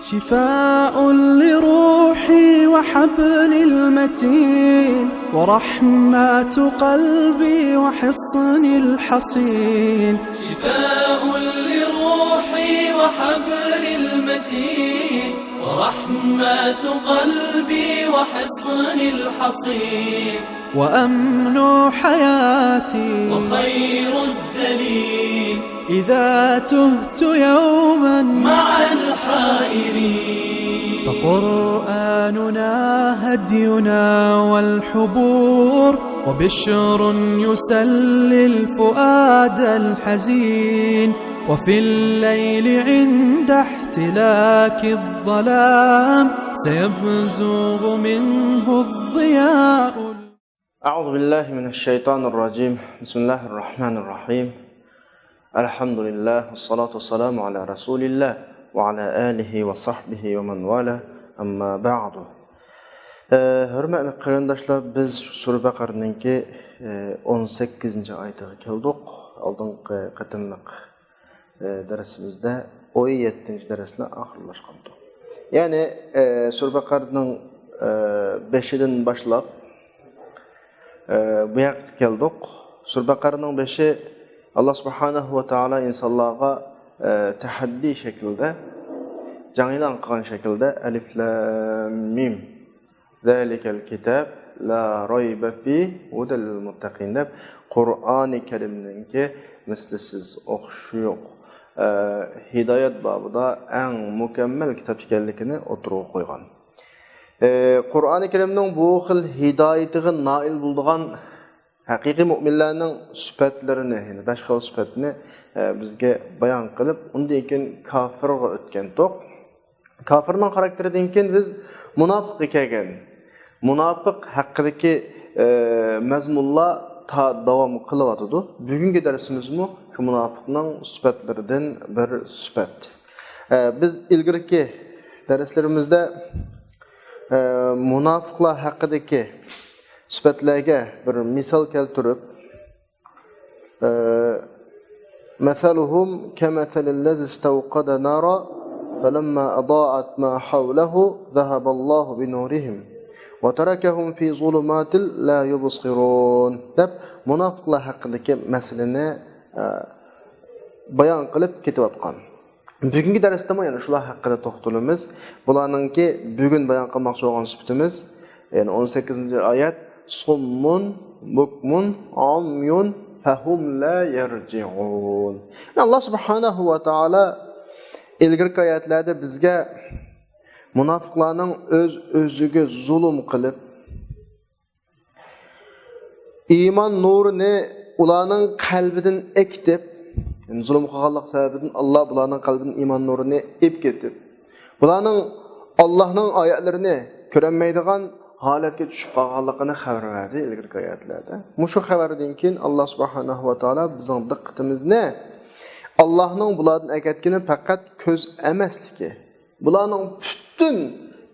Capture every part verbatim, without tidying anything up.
شفاء لروحي وحبل المتين، ورحمة قلبي وحصن الحصين. شفاء لروحي وحبل المتين، ورحمة قلبي وحصن الحصين. وأمن حياتي وخير الدليل، إذا تهت يوما مع الحائرين. فقرآننا هدينا والحبور، وبشر يسلي الفؤاد الحزين. وفي الليل عند احتلاك الظلام، سيبزغ منه الضياء. أعوذ بالله من الشيطان الرجيم. بسم الله الرحمن الرحيم. الحمد لله والصلاة والسلام على رسول الله وعلى آله وصحبه ومن والاه. أما بعد. ئە، ھۆرمەتلىك قېرىنداشلار، بىز سۈرە بەقەرىنىڭكى، ئە، ئون سەككىزىنچى ئايىتىگە كەلدۇق. ئالدىنقى قېتىملىق، ئە، دەرسىمىزدە ئون يەتتىنچى دەرسنى ئاخىرلاشقانىدۇق. يەنى، ئە، سۈرە بەقەرىنىڭ، ئە، بېشىدىن باشلاپ، ئە، بۇ ياققا كەلدۇق. سۈرە بەقەرىنىڭ بېشى، ئاللا سۇبھانەھۇ ۋە تائالا ئىنسانلارغا، ئە، تەھەددىي شەكلىدە، جەڭ ئېلان قىلغان شەكلىدە، ئەلىف لام مىم، زالىكەل كىتاب لا رايبە فىھ ھۇدەل لىل مۇتتەقىن دەپ، قۇرئانى كەرىمنىڭكى مىسلىسىز، ئوخشىشى يوق، ئە، ھىدايەت بابىدا ئەڭ مۇكەممەل كىتاب ئىكەنلىكىنى ئوتتۇرىغا قويغان. ئى، قۇرئانى كەرىمنىڭ بۇ خىل ھىدايىتىگە نائىل بولىدىغان ھەقىقىي مۇئمىنلارنىڭ سۈپەتلىرىنى، يەنى بەش خىل سۈپەتنى، ئى، بىزگە بايان قىلىپ، ئۇندىن كېيىن كاپىرغا ئۆتكەنتۇق. كاپىرنىڭ خاراكتېرىدىن كېيىن بىز مۇناپىققا كەلگەن. مۇناپىق ھەققىدىكى، ئى، مەزمۇنلار تا-، داۋام قىلىۋاتىدۇ. بۈگۈنكى دەرسىمىزمۇ شۇ مۇناپىقنىڭ سۈپەتلىرىدىن بىر سۈپەت. ئە، بىز ئىلگىرىكى دەرسلىرىمىزدە، ئە، مۇناپىقلار ھەققىدىكى سۈپەتلەرگە بىر مىسال كەلتۈرۈپ، ئە، مەسەلۇھۇم كەمەسەلىللەزى ئىستەۋقەدە نارا فەلەمما ئەزائەت ما حەۋلەھۇ زەھەبەللاھۇ بىنۇرىھىم ۋە تەرەكەھۇم فى ظۇلۇماتىن لا يبصرون دەپ، مۇناپىقلار ھەققىدىكى مەسىلىنى، ئە، بايان قىلىپ كېتىۋاتقان. بۈگۈنكى دەرستىمۇ يەنە شۇلار ھەققىدە توختىلىمىز. بۇلارنىڭكى بۈگۈن بايان قىلماقچى بولغان سۈپىتىمىز، يەنى ئون سەككىزىنچى ئايەت، سۇممۇن، بۇكمۇن، ئۇميۇن، فەھۇم لا يەرجىئۇن. ئاللا سۇبھانەھۇ ۋە تائالا ئىلگىرىكى ئايەتلەردە بىزگە مۇناپىقلارنىڭ ئۆز-ئۆزىگە زۇلۇم قىلىپ، ئىمان نۇرىنى ئۇلارنىڭ قەلبىدىن ئېكىتىپ، يەنى زۇلۇم قىلغانلىق سەۋەبىدىن ئاللا بۇلارنىڭ قەلبىدىن ئىمان نۇرىنى ئېلىپ كېتىپ، بۇلارنىڭ ئاللانىڭ ئايەتلىرىنى كۆرەلمەيدىغان ھالەتكە چۈشۈپ قالغانلىقىنى خەۋەر بەردى ئىلگىرىكى ئايەتلەردە. مۇشۇ خەۋەردىن كېيىن ئاللا سۇبھانەھۇ ۋە تائالا بىزنىڭ دىققىتىمىزنى ئاللانىڭ بۇلاردىن ئەكەتكىنى پەقەت كۆز ئەمەسلىكى، بۇلارنىڭ پۈتۈن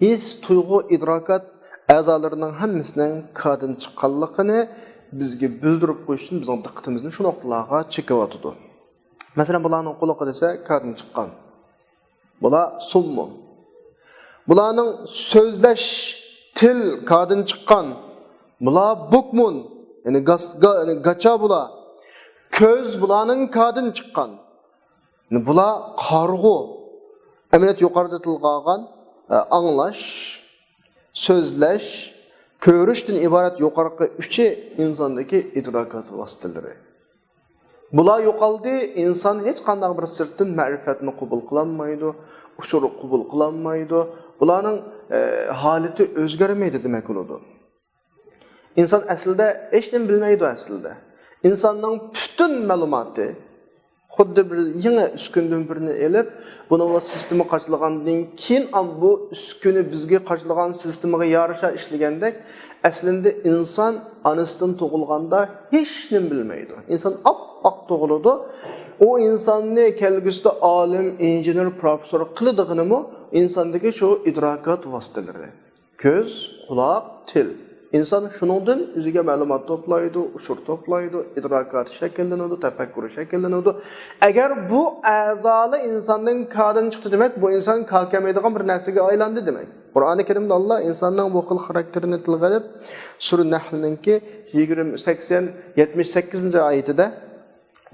ھېس، تۇيغۇ، ئىدراكات ئەزالىرىنىڭ ھەممىسىنىڭ كاردىن چىققانلىقىنى بىزگە بىلدۈرۈپ قويۇش ئۈچۈن بىزنىڭ دىققىتىمىزنى شۇ نۇقتىلارغا چېكىۋاتىدۇ. مەسىلەن، بۇلارنىڭ قۇلىقى دېسە كاردىن چىققان. بۇلار سۇممۇن. بۇلارنىڭ سۆزلەش، تىل كاردىن چىققان. بۇلار بۇكمۇن، يەنى گاس-، گا-، يەنى گاچا بۇلار. كۆز بۇلارنىڭ كاردىن چىققان. بۇلار قارىغۇ. ئەمەلىيەتتە يۇقىرىدا تىلغا ئالغان، ئە، ئاڭلاش، سۆزلەش، كۆرۈشتىن ئىبارەت يۇقىرىقى ئۈچى ئىنساندىكى ئىدراكات ۋاسىتىلىرى. بۇلار يوقالدى، ئىنسان ھېچقانداق بىر سىرتتىن مەرىپەتنى قوبۇل قىلالمايدۇ، ئۇچۇر قوبۇل قىلالمايدۇ. بۇلارنىڭ، ئە، ھالىتى ئۆزگەرمەيدۇ دېمەك بولىدۇ. ئىنسان ئەسلىدە ھېچنېمە بىلمەيدۇ ئەسلىدە. ئىنساننىڭ پۈتۈن مەلۇماتى خۇددى بىر يېڭى ئۈسكۈنىدىن بىرنى ئېلىپ، بۇنىڭغا سىستېما قاچىلىغاندىن كېيىن، ئام-، بۇ ئۈسكۈنە بىزگە قاچىلىغان سىستېمىغا يارىشا ئىشلىگەندەك، ئەسلىدە ئىنسان ئانىسىدىن تۇغۇلغاندا ھېچنېمە بىلمەيدۇ. ئىنسان ئاپئاق تۇغۇلىدۇ. ئۇ ئىنساننى كەلگۈسىدە ئالىم، ئىنژېنېر، پروفېسسور قىلىدىغىنىمۇ ئىنساندىكى شۇ ئىدراكات ۋاسىتىلىرى. كۆز، قۇلاق، تىل. ئىنسان شۇنىڭدىن ئۆزىگە مەلۇمات توپلايدۇ، ئۇچۇر توپلايدۇ، ئىدراكاتى شەكىللىنىدۇ، تەپەككۇرى شەكىللىنىدۇ. ئەگەر بۇ ئەزالار ئىنساننىڭ كادىن چىقتى، دېمەك، بۇ ئىنسان كالكەمەيدىغان بىر نەرسىگە ئايلاندى دېمەك. قۇرئانى كەرىمدە ئاللا ئىنساننىڭ بۇ خىل خاراكتېرىنى تىلغا ئېلىپ، سۈرە نەھلنىڭكى يىگىرمە سەكسەن، يەتمىش سەككىزىنچى ئايىتىدە،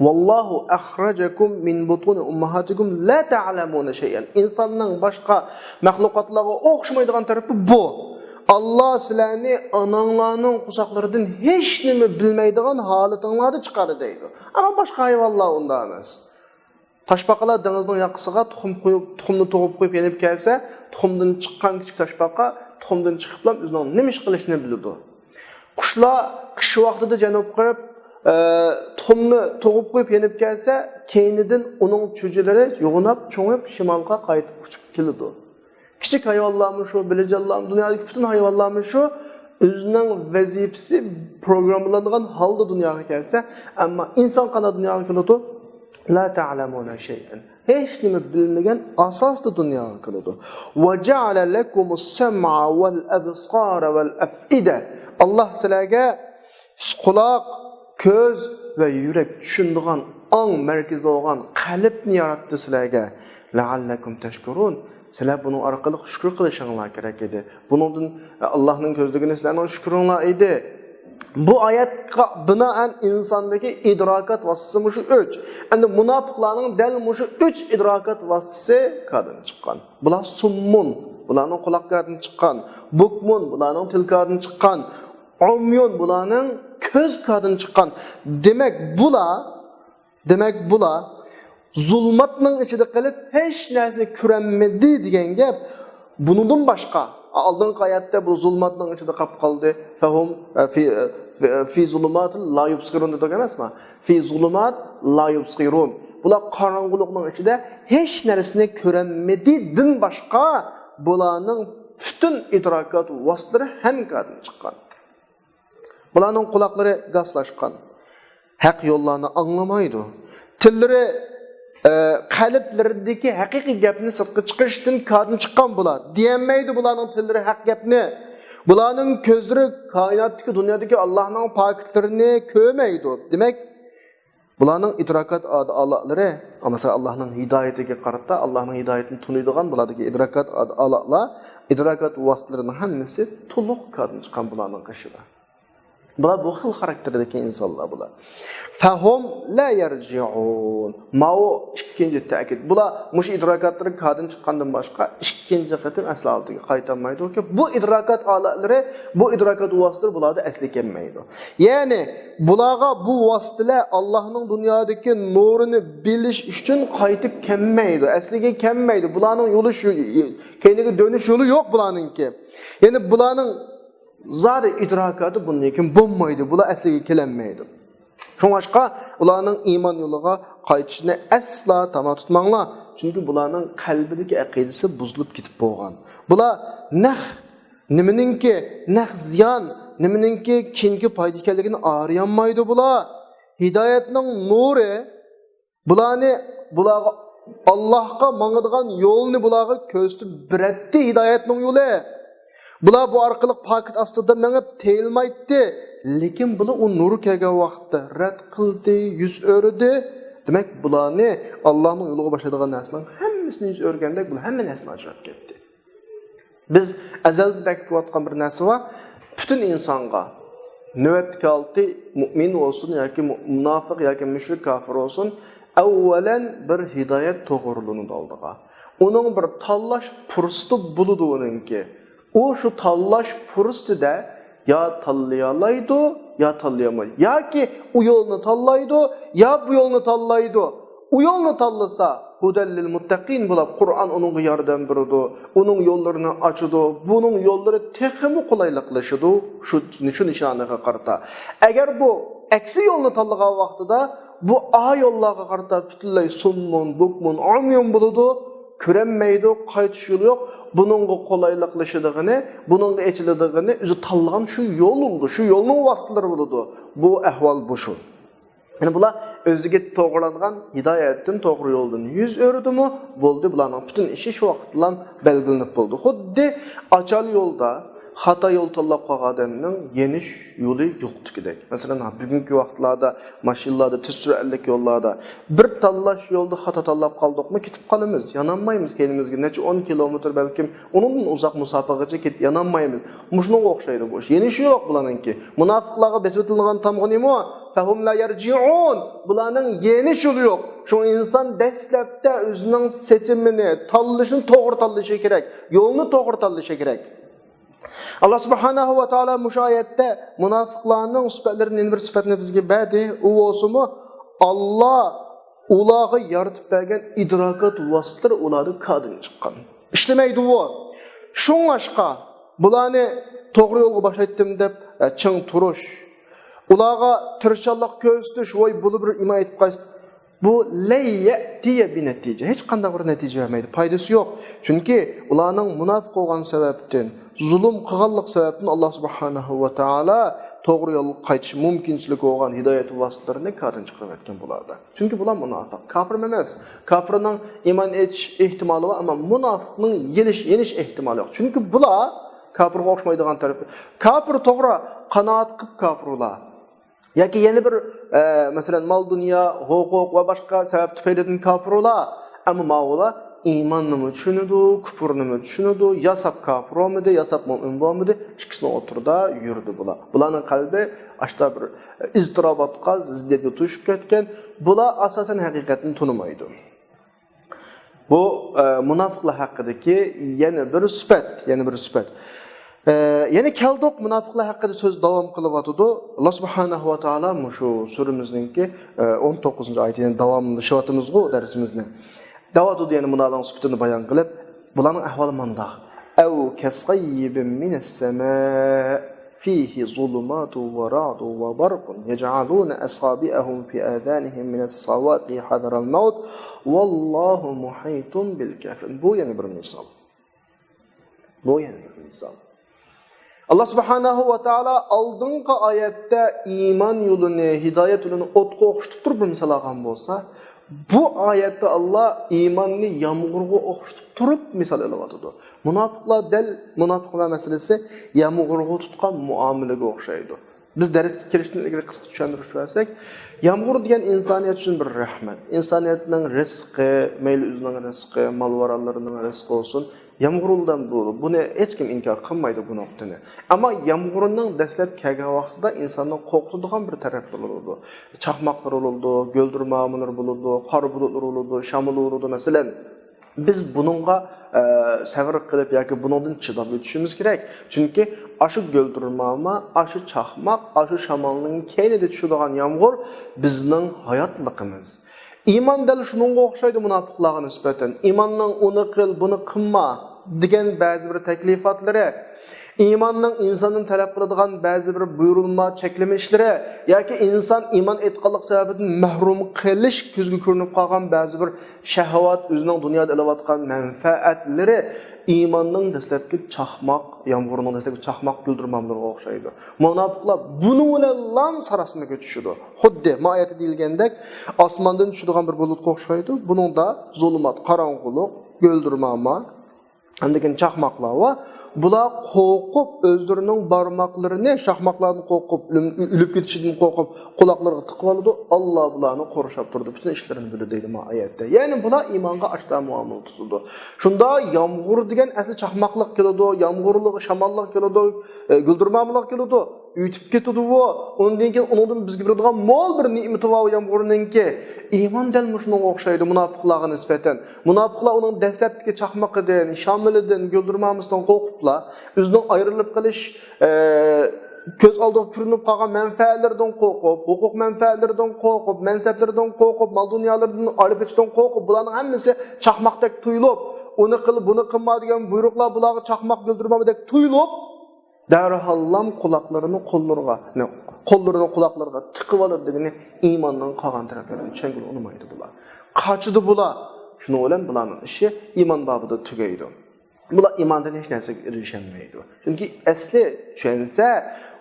«ۋاللاھۇ ئەخرەجەكۇم مىن بۇتۇنى ئۇمماھاتىكۇم لا تەئلەمۇنە شەيئەن.» ئىنساننىڭ باشقا مەخلۇقاتلارغا ئوخشىمايدىغان تەرىپى بۇ. ئاللا سىلەرنى ئاناڭلارنىڭ قورساقلىرىدىن ھېچنېمە بىلمەيدىغان ھالىتىڭلاردا چىقاردى دەيدۇ. ئەمما باشقا ھايۋانلار ئۇنداق ئەمەس. تاشپاقىلار دېڭىزنىڭ ياقىسىغا تۇخۇم قويۇپ، تۇخۇمنى تۇغۇپ قويۇپ يېنىپ كەلسە، تۇخۇمدىن چىققان كىچىك تاشپاقا تۇخۇمدىن چىقىپلا ئۆزىنىڭ نېمە ئىش قىلىشىنى بىلىدۇ. قۇشلار قىش ۋاقتىدا جەنۇبقا قېرىپ، ئە، تۇخۇمنى تۇغۇپ قويۇپ يېنىپ كەلسە، كەينىدىن ئۇنىڭ چۈجىلىرى يوغىناپ، چوڭىيىپ، شىمالغا قايتىپ ئۇچۇپ كېلىدۇ. كىچىك ھايۋانلارمۇ شۇ، بېلىجانلارمۇ، دۇنيادىكى پۈتۈن ھايۋانلارمۇ شۇ، ئۆزىنىڭ ۋەزىپىسى پروگراممىلانغان ھالدا دۇنياغا كەلسە، ئەمما ئىنسان قانداق دۇنياغا كېلىدۇ؟ لا تەئلەمۇنە شەيئەن. ھېچنېمە بىلمىگەن ئاساستا دۇنياغا كېلىدۇ. ۋە جەئەلە لەكۇمۇس سەمئە ۋەل ئەبسارە ۋەل ئەفئىدە. ئاللا سىلەرگە قۇلاق، كۆز ۋە يۈرەك چۈشىنىدىغان ئاڭ مەركىزى بولغان قەلبنى ياراتتى سىلەرگە. لەئەللەكۇم تەشكۇرۇن. سىلەر بۇنىڭ ئارقىلىق شۈكۈر قىلىشىڭلار كېرەك ئىدى. بۇنىڭدىن، ئە، ئاللانىڭ كۆزلىگىنى سىلەرنىڭ شۈكرۈڭلار ئىدى. بۇ ئايەتكە بىنائەن ئىنساندىكى ئىدراكات ۋاسىتىسى مۇشۇ ئۈچ. ئەمدى مۇناپىقلارنىڭ دەل مۇشۇ ئۈچ ئىدراكات ۋاسىتىسى كادىن چىققان. بۇلار سۇممۇن، بۇلارنىڭ قۇلاق كادىن چىققان. بۇكمۇن، بۇلارنىڭ تىل كادىن چىققان. ئۇميۇن، بۇلارنىڭ كۆز كادىن چىققان. دېمەك، بۇلار، دېمەك، بۇلار زۇلماتنىڭ ئىچىدە قېلىپ، ھېچ نەرسىنى كۆرەلمىدى دېگەن گەپ. بۇنىڭدىن باشقا، ئالدىنقى ئايەتتە بۇ زۇلماتنىڭ ئىچىدە قاپ قالدى. فەھۇم، ئە، فى، ئە، فى، ئە، فى زۇلۇمات لا يۇبسىرۇن دېدۇق ئەمەسمۇ؟ فى زۇلۇمات لا يۇبسىرۇن. بۇلار قاراڭغۇلۇقنىڭ ئىچىدە ھېچ نەرسىنى كۆرەلمىدىدىن باشقا، بۇلارنىڭ پۈتۈن ئىدراكات ۋاسىتىلىرى ھەم كادىن چىققان. بۇلارنىڭ قۇلاقلىرى گاسلاشقان. ھەق يوللارنى ئاڭلىمايدۇ. تىللىرى، ئە، قەلبلىرىدىكى ھەقىقىي گەپنى سىرتقا چىقىرىشتىن كادىن چىققان بۇلار. دېيەلمەيدۇ بۇلارنىڭ تىللىرى ھەق گەپنى. بۇلارنىڭ كۆزلىرى كائىناتتىكى، دۇنيادىكى ئاللانىڭ پاكىتلىرىنى كۆرمەيدۇ. دېمەك، بۇلارنىڭ ئىدراكات ئا-، ئالالىرى، مەسىلەن، ئاللانىڭ ھىدايىتىگە قارىتا، ئاللانىڭ ھىدايىتىنى تونۇيدىغان بۇلاردىكى ئىدراكات ئا-، ئالالار، ئىدراكات ۋاسىتىلىرىنىڭ ھەممىسى تولۇق كادىن چىققان بۇلارنىڭ قېشىدا. بۇلار بۇ خىل خاراكتېردىكى ئىنسانلار بۇلار. فەھۇم لا يرجعون. ماۋۇ ئىككىنچى تەكىت. بۇلار مۇشۇ ئىدراكاتلىرى كادىن چىققاندىن باشقا ئىككىنچى قېتىم ئەسلى ھالىتىگە قايتالمايدۇكى، بۇ ئىدراكات ئالالىرى، بۇ ئىدراكات ۋاسىتىلىرى بۇلاردا ئەسلىگە كەلمەيدۇ. يەنى بۇلارغا بۇ ۋاسىتىلەر ئاللانىڭ دۇنيادىكى نۇرىنى بىلىش ئۈچۈن قايتىپ كەلمەيدۇ، ئەسلىگە كەلمەيدۇ. بۇلارنىڭ يولى شۇ، كەينىگە دۆنۈش يولى يوق بۇلارنىڭكى. يەنى بۇلارنىڭ زادى ئىدراكاتى بۇندىن كېيىن بولمايدۇ، بۇلار ئەسلىگە كېلەلمەيدۇ. شۇڭلاشقا ئۇلارنىڭ ئىمان يولىغا قايتىشىنى ئەسلا تاما تۇتماڭلار. چۈنكى بۇلارنىڭ قەلبىدىكى ئەقىدىسى بۇزۇلۇپ كېتىپ بولغان. بۇلار نەق نېمىنىڭكى، نەق زىيان، نېمىنىڭكى كېيىنكى پايدا ئىكەنلىكىنى ئايرىيالمايدۇ بۇلار. ھىدايەتنىڭ نۇرى بۇلارنى، بۇلارغا ئاللاھقا ماڭىدىغان يولنى بۇلارغا كۆرسىتىپ بېرەتتى، ھىدايەتنىڭ يولى. بۇلار بۇ ئارقىلىق پاكىت ئاستىدا مېڭىپ تېيىلمايتتى. لېكىن بۇلار ئۇ نۇر كەلگەن ۋاقىتتا رەت قىلدى، يۈز ئۆرۈدى. دېمەك، بۇلارنى ئاللاھنىڭ يولىغا باشلايدىغان نەرسىنىڭ ھەممىسىنى يۈز ئۆرۈگەندەك، بۇلار ھەممە نەرسىنى ئاجرىتىپ كەتتى. بىز ئەزەلدىن دەككە قىلىۋاتقان بىر نەرسە بار. پۈتۈن ئىنسانغا، نۆۋەتتىكى ھالىتى مۇئمىن بولسۇن ياكى مۇ-، مۇناپىق ياكى مۇشرىك كاپىر بولسۇن، ئەۋۋەلەن بىر ھىدايەت توغرىلىنىدۇ ئالدىغا. ئۇنىڭ بىر تاللاش پۇرسىتى بولىدۇ ئۇنىڭكى. ئۇ شۇ تاللاش پۇرسىتىدە يا تاللىيالايدۇ، يا تاللىيالمايدۇ. ياكى ئۇ يولنى تاللايدۇ، يا بۇ يولنى تاللايدۇ. ئۇ يولنى تاللىسا، ھۇدەل لىل مۇتتەقىن بولۇپ، قۇرئان ئۇنىڭغا ياردەم بېرىدۇ، ئۇنىڭ يوللىرىنى ئاچىدۇ، بۇنىڭ يوللىرى تېخىمۇ قولايلىقلىشىدۇ. شۇ، شۇ نىشانىغا قارىتا. ئەگەر بۇ ئەكسى يولنى تاللىغان ۋاقتىدا، بۇ ئا يوللارغا قارىتا پۈتۈنلەي سۇممۇن، بۇكمۇن، ئۇميۇن بولىدۇ، كۆرەلمەيدۇ، قايتىش يولى يوق. بۇنىڭغا قولايلىقلىشىدىغىنى، بۇنىڭغا ئېچىلىدىغىنى ئۆزى تاللىغان شۇ يول بولىدۇ، شۇ يولنىڭ ۋاسىتىلىرى بولىدۇ. بۇ ئەھۋال بۇ شۇ. يەنى بۇلار ئۆزىگە توغرىلانغان ھىدايەتتىن، توغرا يولدىن يۈز ئۆرۈدىمۇ، بولدى، بۇلارنىڭ پۈتۈن ئىشى شۇ ۋاقىتلا بەلگىلىنىپ بولدى. خۇددى ئاچال يولدا خاتا يول تاللاپ قالغان ئادەمنىڭ يېنىش يولى يوقتىكىدەك. مەسىلەن، ھا، بۈگۈنكى ۋاقىتلاردا ماشىنىلاردا، تېز سۈرئەتلىك يوللاردا بىر تاللاش يولدا خاتا تاللاپ قالدۇقمۇ، كېتىپ قالىمىز، يانالمايمىز. كەينىمىزگە نەچچە ئون كىلومېتىر، بەلكىم ئۇنىڭدىن ئۇزاق مۇساپىگىچە كېتىپ يانالمايمىز. مۇشۇنىڭغا ئوخشايدۇ بۇ ئىش. يېنىشى يوق بۇلارنىڭكى. مۇناپىقلارغا بېسىۋېتىلغان تامغا نېمە؟ فهم لا يرجعون. بۇلارنىڭ يېنىش يولى يوق. شۇڭا ئىنسان دەسلەپتە ئۆزىنىڭ سېچىمىنى، تاللىشىنى توغرا تاللىشى كېرەك. يولنى توغرا تاللىشى كېرەك. ئاللا سۇبھانەھۇ ۋە تائالا مۇشۇ ئايەتتە مۇناپىقلارنىڭ سۈپەتلىرىدىن يەنە بىر سۈپەتنى بىزگە بەردى. ئۇ بولسىمۇ، ئاللا ئۇلارغا يارىتىپ بەرگەن ئىدراكات ۋاسىتىلىرى ئۇلاردا كاردىن چىققان. ئىشلىمەيدۇ ئۇ. شۇڭلاشقا بۇلارنى توغرا يولغا باشلايتتىم دەپ، ئە، چىڭ تۇرۇش، ئۇلارغا تىرىشچانلىق كۆرسىتىش، ۋاي، بۇلا بىر ئىمان ئېيتىپ قايسا، بۇ لەن يەتىيە بىنەتىجە، ھېچقانداق بىر نەتىجە بەرمەيدۇ، پايدىسى يوق. چۈنكى ئۇلارنىڭ مۇناپىق بولغان سەۋەبتىن، زۇلۇم قىلغانلىق سەۋەبتىن ئاللا سۇبھانەھۇ ۋە تائالا توغرا يولغا قايتىش مۇمكىنچىلىكى بولغان ھىدايەت ۋاسىتىلىرىنى كاردىن چىقىرىۋەتكەن بۇلاردا. چۈنكى بۇلار مۇناپىق، كاپىر ئەمەس. كاپىرنىڭ ئىمان ئېيتىش ئېھتىمالى بار، ئەمما مۇناپىقنىڭ يېنىش، يېنىش ئېھتىمالى يوق. چۈنكى بۇلار كاپىرغا ئوخشىمايدىغان تەرىپى. كاپىر توغرا، قانائەت قىلىپ كاپىر ئۇلار. ياكى يەنە بىر، ئە، مەسىلەن، مال-دۇنيا، ھوقۇق ۋە باشقا سەۋەب تۈپەيلىدىن كاپىر ئۇلار. ئەمما ماۋۇلار ئىماننىمۇ چۈشىنىدۇ، كۇپۇرنىمۇ چۈشىنىدۇ، ياساپ كاپىر بولمىدى، ياساپ مۇئمىن بولمىدى، ئىككىسىنىڭ ئوتتۇرىدا يۈردى بۇلار. بۇلارنىڭ قەلبى ئاشتا بىر ئىزتىراپاتقا، زىددىيەتكە توشۇپ كەتكەن. بۇلار ئاساسەن ھەقىقەتنى تونۇمايدۇ. بۇ، ئە، مۇناپىقلار ھەققىدىكى يەنە بىر سۈپەت، يەنە بىر سۈپەت. ئە، يەنە كەلدۇق، مۇناپىقلار ھەققىدە سۆز داۋام قىلىۋاتىدۇ. ئاللا سۇبھانەھۇ ۋە تائالا مۇشۇ سۈرىمىزنىڭكى، ئە، ئون توققۇزىنچى ئايىتى، يەنە داۋاملىشىۋاتىمىزغۇ دەرسىمىزنى. دەۋاتىدۇ، يەنە مۇناپىقلارنىڭ سۈپىتىنى بايان قىلىپ، بۇلارنىڭ ئەھۋالى مۇنداق. أو كصيب من السماء فيه ظلمات ورعد وبرق يجعلون أصابعهم في آذانهم من الصواعق حذر الموت والله محيط بالكافرين. بۇ يەنە بىر مىسال. بۇ يەنە بىر مىسال. ئاللا سۇبھانەھۇ ۋە تائالا ئالدىنقى ئايەتتە ئىمان يولىنى، ھىدايەت يولىنى ئوتقا ئوخشىتىپ تۇرۇپ بىر مىسال ئالغان بولسا، بۇ ئايەتتە ئاللا ئىماننى يامغۇرغا ئوخشىتىپ تۇرۇپ مىسال ئېلىۋاتىدۇ. مۇناپىقلار دەل، مۇناپىقلار مەسىلىسى يامغۇرغا تۇتقان مۇئامىلىگە ئوخشايدۇ. بىز دەرسكە كىرىشتىن ئىلگىرى قىسقىچە چۈشەندۈرۈش بەرسەك، يامغۇر دېگەن ئىنسانىيەت ئۈچۈن بىر رەھمەت. ئىنسانىيەتنىڭ رىزقى، مەيلى ئۆزىنىڭ رىزقى، مال-ماراللىرىنىڭ رىزقى بولسۇن، يامغۇر بىلەن بولىدۇ. بۇنى ھېچكىم ئىنكار قىلمايدۇ بۇ نۇقتىنى. ئەمما يامغۇرنىڭ دەسلەپ كەلگەن ۋاقتىدا ئىنساننى قورقۇتىدىغان بىر تەرەپلىرى بولىدۇ. چاقماقلىرى بولىدۇ، گۈلدۈرمامىلىرى بولىدۇ، قارا بۇلۇتلىرى بولىدۇ، شامىلى بولىدۇ، مەسىلەن. بىز بۇنىڭغا، ئە، سەۋر قىلىپ ياكى بۇنىڭدىن چىداپ ئۆتۈشىمىز كېرەك. چۈنكى ئاشۇ گۈلدۈرماما، ئاشۇ چاقماق، ئاشۇ شامالنىڭ كەينىدە چۈشىدىغان يامغۇر بىزنىڭ ھاياتلىقىمىز. ئىمان دەل شۇنىڭغا ئوخشايدۇ مۇناپىقلارغا نىسبەتەن. ئىماننىڭ ئۇنى قىل، بۇنى قىلما دېگەن بەزى بىر تەكلىپاتلىرى، ئىماننىڭ ئىنساندىن تەلەپ قىلىدىغان بەزى بىر بۇيرۇلما، چەكلىمە ئىشلىرى ياكى ئىنسان ئىمان ئېيتقانلىق سەۋەبىدىن مەھرۇم قېلىش، كۆزگە كۆرۈنۈپ قالغان بەزى بىر شەھۋات، ئۆزىنىڭ دۇنيادا ئېلىۋاتقان مەنپەئەتلىرى ئىماننىڭ دەسلەپكى چاقماق، يامغۇرنىڭ دەسلەپكى چاقماق گۈلدۈرمامىلىرىغا ئوخشايدۇ. مۇناپىقلار بۇنىڭ بىلەنلا ساراسىمىگە چۈشىدۇ. خۇددى ما ئايەتتە دېيىلگەندەك، ئاسماندىن چۈشىدىغان بىر بۇلۇتقا ئوخشايدۇ. بۇنىڭدا زۇلۇمات، قاراڭغۇلۇق، گۈلدۈرماما، ئاندىن كېيىن چاقماقلار بار. بۇلار قورقۇپ، ئۆزلىرىنىڭ بارماقلىرىنى، چاقماقلاردىن قورقۇپ، ئۆلۈم-، ئۆلۈپ كېتىشىدىن قورقۇپ، قۇلاقلىرىغا تىقىۋالىدۇ. ئاللا بۇلارنى قورشاپ تۇرىدۇ، پۈتۈن ئىشلىرىنى بىلىدۇ دەيدۇ ما ئايەتتە. يەنى بۇلار ئىمانغا ئاشتا مۇئامىلە تۇتىدۇ. شۇندا يامغۇر دېگەن ئەسلى چاقماقلىق كېلىدۇ، يامغۇرلۇق، شاماللىق كېلىدۇ، ئە، گۈلدۈرمامىلىق كېلىدۇ. ئۆتۈپ كېتىدىغۇ. ئۇندىن كېيىن ئۇنىڭدىن بىزگە بېرىدىغان مول بىر نېمىتى بار يامغۇرنىڭكى. ئىمان دەل مۇشۇنىڭغا ئوخشايدۇ مۇناپىقلارغا نىسبەتەن. مۇناپىقلار ئۇنىڭ دەسلەپتىكى چاقمىقىدىن، شامىلىدىن، گۈلدۈرمامىسىدىن قورقۇپلا، ئۆزىنىڭ ئايرىلىپ قېلىش، ئە، كۆز ئالدىغا كۆرۈنۈپ قالغان مەنپەئەتلىرىدىن قورقۇپ، ھوقۇق مەنپەئەتلىرىدىن قورقۇپ، مەنسەپلىرىدىن قورقۇپ، مال-دۇنيالىرىدىن ئايرىلىپ كېتىشتىن قورقۇپ، بۇلارنىڭ ھەممىسى چاقماقتەك تۇيۇلۇپ، ئۇنى قىل، بۇنى قىلما دېگەن بۇيرۇقلار بۇلارغا چاقماق گۈلدۈرمامىدەك تۇيۇلۇپ، دەرھاللام قۇلاقلىرىنى قوللىرىغا، نە، قوللىرىنى قۇلاقلىرىغا تىقىۋالىدۇ دېگىنى ئىماننىڭ قالغان تەرەپلىرىنى چۈشەنگىلى ئۇنىمايدۇ بۇلار. قاچىدۇ بۇلار. شۇنىڭ بىلەن بۇلارنىڭ ئىشى ئىمان بابىدا تۈگەيدۇ. بۇلار ئىماندىن ھېچ نەرسىگە ئېرىشەلمەيدۇ. چۈنكى ئەسلى چۈشەنسە،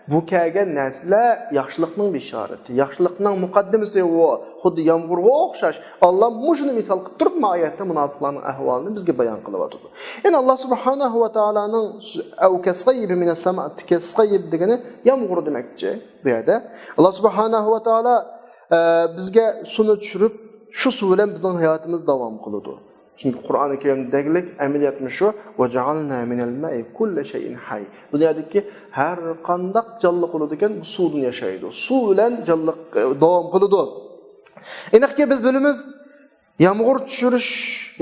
بۇ كەلگەن نەرسىلەر ياخشىلىقنىڭ بېشارىتى، ياخشىلىقنىڭ مۇقەددىمىسى، ئۇ خۇددى يامغۇرغا ئوخشاش. ئاللا مۇشۇنى مىسال قىلىپ تۇرۇپ، ما ئايەتتە مۇناپىقلارنىڭ ئەھۋالىنى بىزگە بايان قىلىۋاتىدۇ. يەنى ئاللا سۇبھانەھۇ ۋە تائالانىڭ «ئەۋ كەسەييىبىن مىنەس سەما»، كەسەييىب دېگىنى يامغۇر دېمەكچى بۇ يەردە. ئاللا سۇبھانەھۇ ۋە تائالا، ئە، بىزگە سۇنى چۈشۈرۈپ، شۇ سۇ بىلەن بىزنىڭ ھاياتىمىز داۋام قىلىدۇ. چۈنكى قۇرئانى كەرىمدە دېگىلىك ئەمەلىيەتمۇ شۇ، «ۋەجەئەلنا مىنەل مائى كۇللە شەيئىن ھەي». دۇنيادىكى ھەر قانداق جانلىق بولىدىكەن، بۇ سۇدىن ياشايدۇ. سۇ بىلەن جانلىق، ئە، داۋام قىلىدۇ. ئېنىقكى، بىز بىلىمىز، يامغۇر چۈشۈرۈش،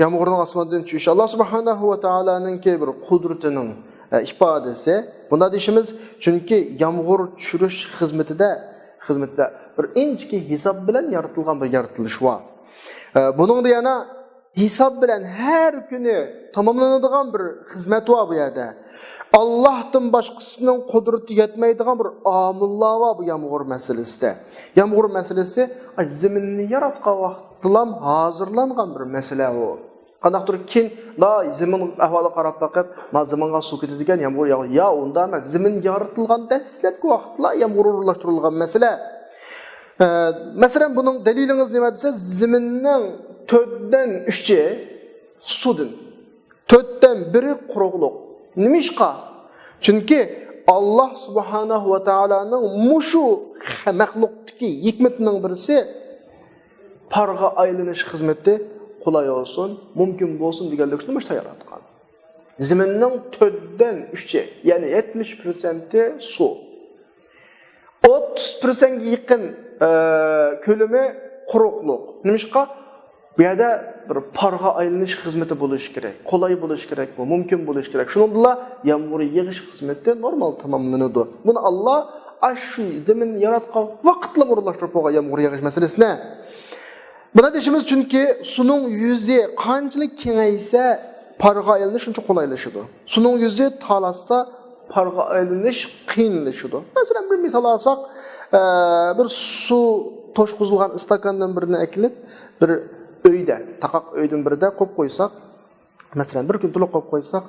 يامغۇرنىڭ ئاسماندىن چۈشۈشى، ئاللا سۇبھانەھۇ ۋە تائالانىڭكى بىر قۇدرىتىنىڭ، ئە، ئىپادىسى. بۇنداق دېيىشىمىز، چۈنكى يامغۇر چۈشۈرۈش خىزمىتىدە، خىزمىتىدە بىر ئىنچىكە ھېساب بىلەن يارىتىلغان بىر يارىتىلىش بار. ئە، بۇنىڭدا يەنە ھېساب بىلەن ھەر كۈنى تاماملىنىدىغان بىر خىزمەت بار بۇ يەردە. ئاللاھتىن باشقىسىنىڭ قۇدرىتى يەتمەيدىغان بىر ئامىللار بار بۇ يامغۇر مەسىلىسىدە. يامغۇر مەسىلىسى، ئاي، زېمىننى ياراتقان ۋاقىتتىلا ھازىرلانغان بىر مەسىلە ئۇ. قانداقتۇر كېيىن، لا، زېمىن ئەھۋالىغا قاراپ بېقىپ، ما زېمىنغا سۇ كېتىدىكەن، يامغۇر ياغ-، يا ئۇنداق ئەمەس، زېمىن يارىتىلغان دەسلەپكى ۋاقىتلا يامغۇر ئورۇنلاشتۇرۇلغان مەسىلە. ئە، مەسىلەن، بۇنىڭ دەلىلىڭىز نېمە دېسە، زېمىننىڭ تۆتتىن ئۈچى سۇدىن، تۆتتىن بىرى قۇرۇقلۇق. نېمىشقا؟ چۈنكى ئاللا سۇبھانەھۇ ۋە تائالانىڭ مۇشۇ مەخلۇقتىكى ھېكمىتىنىڭ بىرسى، پارغا ئايلىنىش خىزمىتى قولاي بولسۇن، مۇمكىن بولسۇن دېگەنلىك ئۈچۈن مۇشۇنداق ياراتقان. زېمىننىڭ تۆتتىن ئۈچى، يەنى يەتمىش پىرسەنتى سۇ. ئوتتۇز پىرسەنتكە يېقىن، ئە، كۆلىمى قۇرۇقلۇق. نېمىشقا؟ بۇ يەردە بىر پارغا ئايلىنىش خىزمىتى بولۇشى كېرەك، قولاي بولۇشى كېرەك، بۇ مۇمكىن بولۇشى كېرەك. شۇنىڭ بىلەن يامغۇر يېغىش خىزمىتى نورمال تاماملىنىدۇ. بۇنى ئاللا ئاشۇ زېمىننى ياراتقان ۋاقىتلا ئورۇنلاشتۇرۇپ قويغان يامغۇر يېغىش مەسىلىسىنى. بۇنى دېيىشىمىز، چۈنكى سۇنىڭ يۈزى قانچىلىك كېڭەيسە، پارغا ئايلىنىش شۇنچە قولايلىشىدۇ. سۇنىڭ يۈزى تالاشسا، پارغا ئايلىنىش قىيىنلىشىدۇ. مەسىلەن، بىر مىسال ئالساق، ئە، بىر سۇ توشقۇزۇلغان ئىستاكاندىن بىرنى ئەكېلىپ، بىر ئۆيدە، تاقاق ئۆيدىن بىرىدە قويۇپ قويساق، مەسىلەن، بىر كۈن تولۇق قويۇپ قويساق،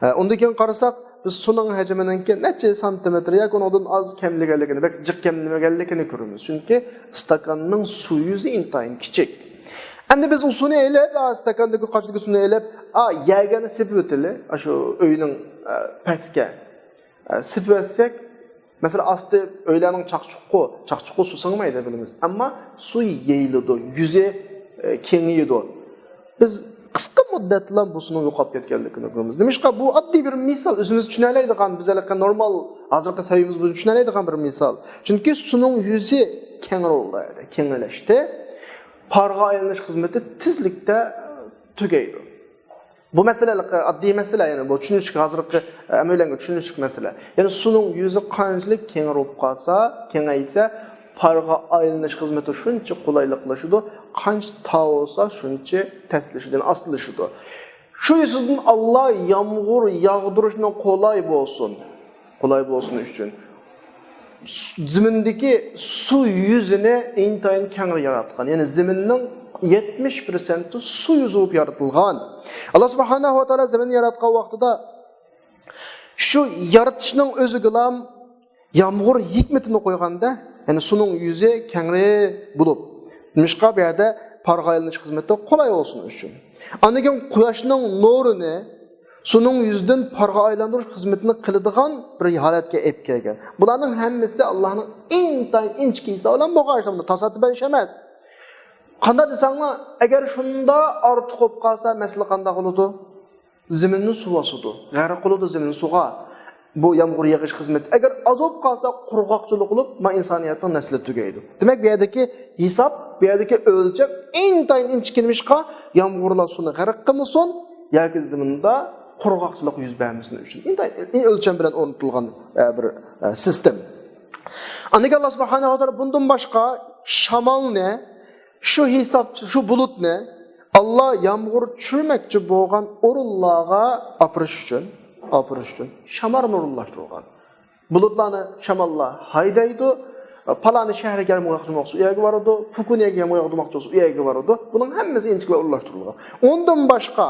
ئە، ئۇندىن كېيىن قارىساق، بىز سۇنىڭ ھەجمىنىڭكى نەچچە سانتىمېتىر ياكى ئۇنىڭدىن ئاز كەملىگەنلىكىنى، بەك جىق كەملىمىگەنلىكىنى كۆرىمىز. چۈنكى ئىستاكاننىڭ سۇ يۈزى ئىنتايىن كىچىك. ئەمدى بىز ئۇ سۇنى ئېلىپ، ئا، ئىستاكاندىكى قاچىدىكى سۇنى ئېلىپ، ئا، يەرگەنە سېپىۋېتىلى، ئاشۇ ئۆينىڭ، ئە، پەسكە، ئە، سېپىۋەتسەك، مەسىلەن، ئاستى ئۆيلەرنىڭ چاقچۇققۇ، چاقچۇققۇ سۇ سىڭمەيدۇ، بىلىمىز. ئەمما سۇ يېيىلىدۇ، يۈزى، ئە، كېڭىيىدۇ. بىز قىسقا مۇددەتلا بۇ سۇنىڭ يوقاپ كەتكەنلىكىنى كۆرىمىز. نېمىشقا؟ بۇ ئاددىي بىر مىسال، ئۆزىمىز چۈشىنەلەيدىغان، بىز ھېلىقى نورمال، ھازىرقى سەۋىيىمىز بويىچە چۈشىنەلەيدىغان بىر مىسال. چۈنكى سۇنىڭ يۈزى كەڭرى بولدى، كېڭىيلەشتى. پارغا ئايلىنىش خىزمىتى تېزلىكتە تۈگەيدۇ. بۇ مەسىلە ھېلىقى ئاددىي مەسىلە، يەنى بۇ چۈشىنىشلىك، ھازىرقى ئەمەلىيلەرگە چۈشىنىشلىك مەسىلە. يەنى سۇنىڭ يۈزى قانچىلىك كېڭرى بولۇپ قالسا، كېڭەيسە، پارغا ئايلىنىش خىزمىتى شۇنچە قولايلىقلىشىدۇ، قانچە تاۋ بولسا، شۇنچە تەسلىشىدۇ، يەنى ئاستىلىشىدۇ. شۇ يۈزىدىن ئاللا يامغۇر ياغدۇرۇشنى قولاي بولسۇن، قولاي بولسۇن ئۈچۈن، زېمىندىكى سۇ يۈزىنى ئىنتايىن كەڭرى ياراتقان. يەنى زېمىننىڭ يەتمىش پىرسەنتى سۇ يۈزى بولۇپ يارىتىلغان. ئاللا سۇبھانەھۇ ۋە تائالا زېمىننى ياراتقان ۋاقتىدا شۇ يارىتىشنىڭ ئۆزىگىلا يامغۇر ھېكمىتىنى قويغاندا، يەنى سۇنىڭ يۈزى كەڭرى بولۇپ، نېمىشقا بۇ يەردە پارغا ئايلىنىش خىزمىتى قولاي بولسۇن ئۈچۈن. ئاندىن كېيىن قۇياشنىڭ نۇرىنى سۇنىڭ يۈزىدىن پارغا ئايلاندۇرۇش خىزمىتىنى قىلىدىغان بىر ھالەتكە ئېلىپ كەلگەن. بۇلارنىڭ ھەممىسى ئاللانىڭ ئىنتايىن ئىنچىكە ھېسابى بىلەن بولغان ئىشلار، تاسادىپەن ئىش ئەمەس. قانداق دېسەڭلار، ئەگەر شۇنداق ئارتۇق بولۇپ قالسا، مەسىلە قانداق بولىدۇ؟ زېمىننى سۇ باسىدۇ، غەرق قىلىدۇ زېمىن سۇغا. بۇ يامغۇر يېغىش خىزمىتى. ئەگەر ئاز بولۇپ قالسا، قۇرغاقچىلىق بولۇپ، ما ئىنسانىيەتنىڭ نەسلى تۈگەيدۇ. دېمەك، بۇ يەردىكى ھېساب، بۇ يەردىكى ئۆلچەم ئىنتايىن ئىنچىكە، نېمىشقا؟ يامغۇرلار سۇنى غەرق قىلمىسۇن ياكى زېمىندا قۇرغاقچىلىق يۈز بەرمىسۇن ئۈچۈن. ئىنتايىن ئۆلچەم بىلەن ئورنىتىلغان، ئە، بىر، ئە، سىستېما. ئاندىن كېيىن ئاللا سۇبھانەھۇ ۋە تائالا بۇندىن باشقا شامالنى، شۇ ھېساب، شۇ بۇلۇتنى ئاللا يامغۇر چۈشۈرمەكچى بولغان ئورۇنلارغا ئاپىرىش ئۈچۈن، ئاپىرىش ئۈچۈن شامالنى ئورۇنلاشتۇرغان. بۇلۇتلارنى شاماللار ھايدايدۇ، پالانى شەھەرگە يامغۇر ياغدۇرماقچى بولسا، ئۇ يەرگە بارىدۇ، پۇكۇنيەگە يامغۇر ياغدۇرماقچى بولسا، ئۇ يەرگە بارىدۇ. بۇنىڭ ھەممىسى ئىنچىكە ئورۇنلاشتۇرۇلغان. ئۇندىن باشقا،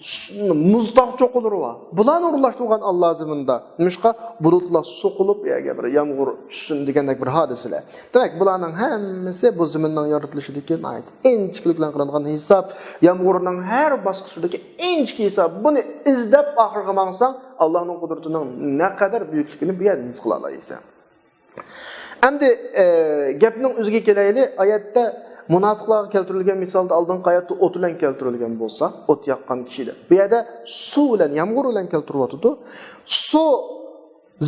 مۇزتاغ چوققىلىرى بار. بۇلارنى ئورۇنلاشتۇرغان ئاللا زېمىندا. نېمىشقا؟ بۇلۇتلار سوقۇلۇپ، يەرگە بىر يامغۇر چۈشسۇن دېگەندەك بىر ھادىسىلەر. دېمەك، بۇلارنىڭ ھەممىسى بۇ زېمىننىڭ يارىتىلىشىدىكى ناھايىتى ئىنچىكىلىك بىلەن قىلىنغان ھېساب. يامغۇرنىڭ ھەر باسقۇچىدىكى ئىنچىكە ھېساب. بۇنى ئىزدەپ ئاخىرىغا ماڭساڭ، ئاللانىڭ قۇدرىتىنىڭ نەقەدەر بۈيۈكلۈكىنى بۇ يەردىن ھېس قىلالايسەن. ئەمدى، ئە، گەپنىڭ ئۆزىگە كېلەيلى. ئايەتتە مۇناپىقلارغا كەلتۈرۈلگەن مىسالدا ئالدىنقى ئايەتتە ئوت بىلەن كەلتۈرۈلگەن بولسا، ئوت ياققان كىشى دەپ. بۇ يەردە سۇ بىلەن، يامغۇر بىلەن كەلتۈرۈۋاتىدۇ. سۇ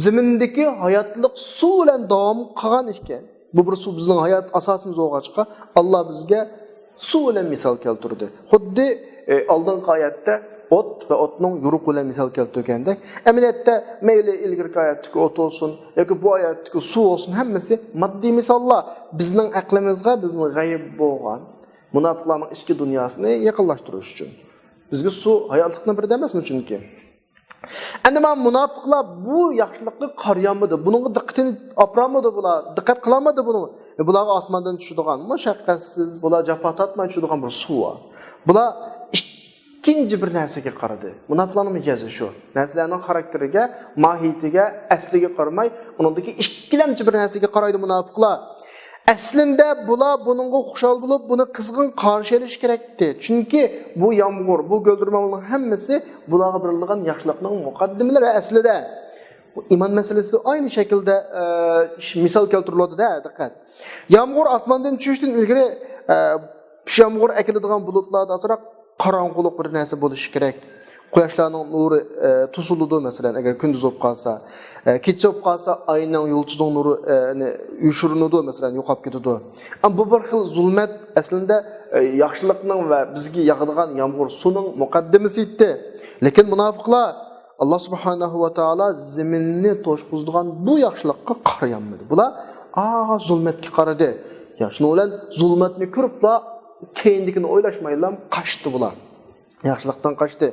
زېمىندىكى ھاياتلىق سۇ بىلەن داۋام قىلغان ئىكەن. بۇ بىر سۇ بىزنىڭ ھايات ئاساسىمىز بولغاچقا، ئاللا بىزگە سۇ بىلەن مىسال كەلتۈردى. خۇددى، ئە، ئالدىنقى ئايەتتە ئوت ۋە ئوتنىڭ يورۇق بىلەن مىسال كەلتۈرگەندەك. ئەمەلىيەتتە مەيلى ئىلگىرىكى ئايەتتىكى ئوت بولسۇن ياكى بۇ ئايەتتىكى سۇ بولسۇن، ھەممىسى ماددىي مىساللار. بىزنىڭ ئەقلىمىزگە، بىزنىڭ غەيىب بولغان مۇناپىقلارنىڭ ئىچكى دۇنياسىنى يېقىنلاشتۇرۇش ئۈچۈن. بىزگە سۇ ھاياتلىقنىڭ بىرى ئەمەسمۇ چۈنكى؟ ئەمدى مانا مۇناپىقلار بۇ ياخشىلىققا قارىيالمىدى، بۇنىڭغا دىققىتىنى ئاپىرالمىدى بۇلار، دىققەت قىلالمىدى بۇنىڭغا. بۇلارغا ئاسماندىن چۈشىدىغان مۇشەققەتسىز، بۇلار جاپا تارتماي چۈشىدىغان بىر سۇ بار. بۇلار ئىككىنچى بىر نەرسىگە قارىدى. مۇناپىقلارنىڭ مىجەزى شۇ. نەرسىلەرنىڭ خاراكتېرىگە، ماھىيىتىگە، ئەسلىگە قارىماي، ئۇنىڭدىكى ئىككىلەمچى بىر نەرسىگە قارايدۇ مۇناپىقلار. ئەسلىندە بۇلار بۇنىڭغا خۇشال بولۇپ، بۇنى قىزغىن قارشى ئېلىشى كېرەكتى. چۈنكى بۇ يامغۇر، بۇ گۈلدۈرمامنىڭ ھەممىسى بۇلارغا بېرىلىدىغان ياخشىلىقنىڭ مۇقەددىمىلىرى ئەسلىدە. بۇ ئىمان مەسىلىسى ئاينى شەكىلدە، ئە، مىسال كەلتۈرۈلۈۋاتىدۇ، دىققەت. يامغۇر ئاسماندىن چۈشۈشتىن ئىلگىرى، ئە، شۇ يامغۇر ئەكېلىدىغان بۇلۇتلاردا ئازراق قاراڭغۇلۇق بىر نەرسە بولۇشى كېرەك. قۇياشلارنىڭ نۇرى، ئە، توسۇلىدۇ، مەسىلەن، ئەگەر كۈندۈز بولۇپ قالسا. ئە، كېچە بولۇپ قالسا، ئاينىڭ، يۇلتۇزنىڭ نۇرى، ئە، نى، يوشۇرۇنىدۇ، مەسىلەن، يوقاپ كېتىدۇ. ئەمما بۇ بىر خىل زۇلمەت ئەسلىدە، ئە، ياخشىلىقنىڭ ۋە بىزگە ياغىدىغان يامغۇر سۇنىڭ مۇقەددىمىسى ئىدى. لېكىن مۇناپىقلار ئاللا سۇبھانەھۇ ۋە تائالا زېمىننى توشقۇزىدىغان بۇ ياخشىلىققا قارىيالمىدى. بۇلار ئاغا زۇلمەتكە قارىدى. يا، شۇنىڭ بىلەن زۇلمەتنى كۆرۈپلا كەينىدىكىنى ئويلاشمايلا قاچتى بۇلار. ياخشىلىقتىن قاچتى.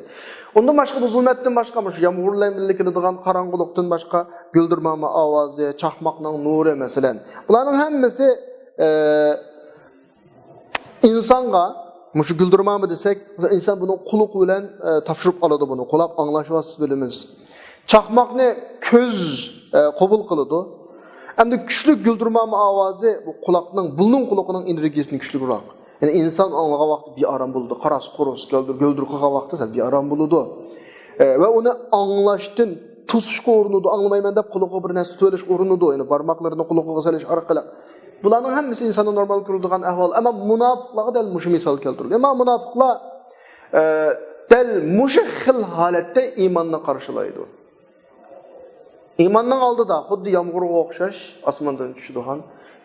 ئۇندىن باشقا بۇ زۇلمەتتىن باشقا، مۇشۇ يامغۇر بىلەن بىللە كېلىدىغان قاراڭغۇلۇقتىن باشقا گۈلدۈرماما ئاۋازى، چاقماقنىڭ نۇرى، مەسىلەن. بۇلارنىڭ ھەممىسى، ئە، ئىنسانغا، مۇشۇ گۈلدۈرماما دېسەك، ئىنسان بۇنىڭ قۇلىقى بىلەن، ئە، تاپشۇرۇپ ئالىدۇ بۇنى. قۇلاق ئاڭلاش ۋاسىتىسى بىلىمىز. چاقماقنى كۆز، ئە، قوبۇل قىلىدۇ. ئەمدى كۈچلۈك گۈلدۈرماما ئاۋازى بۇ قۇلاقنىڭ، بۇلنىڭ قۇلىقىنىڭ ئېنېرگىيىسىدىن كۈچلۈكرەك. يەنى ئىنسان ئاڭلىغان ۋاقتى بىئارام بولىدۇ، قاراس-قۇرۇس، گۈلدۈر-گۈلدۈر قىلغان ۋاقتى سەل بىئارام بولىدۇ. ئە، ۋە ئۇنى ئاڭلاشتىن توسۇشقا ئۇرۇنىدۇ، ئاڭلىمايمەن دەپ قۇلىقىغا بىر نەرسە سۆلەشكە ئۇرۇنىدۇ، يەنى بارماقلىرىنى قۇلىقىغا سېلىش ئارقىلىق. بۇلارنىڭ ھەممىسى ئىنساندا نورمال كۆرۈلىدىغان ئەھۋال. ئەمما مۇناپىقلارغا دەل مۇشۇ مىسال كەلتۈرۈلگەن. ئەمما مۇناپىقلار، ئە، دەل مۇشۇ خىل ھالەتتە ئىماننى قارشىلايدۇ. ئىماننىڭ ئالدىدا خۇددى يامغۇرغا ئوخشاش ئاسماندىن چۈشىدىغان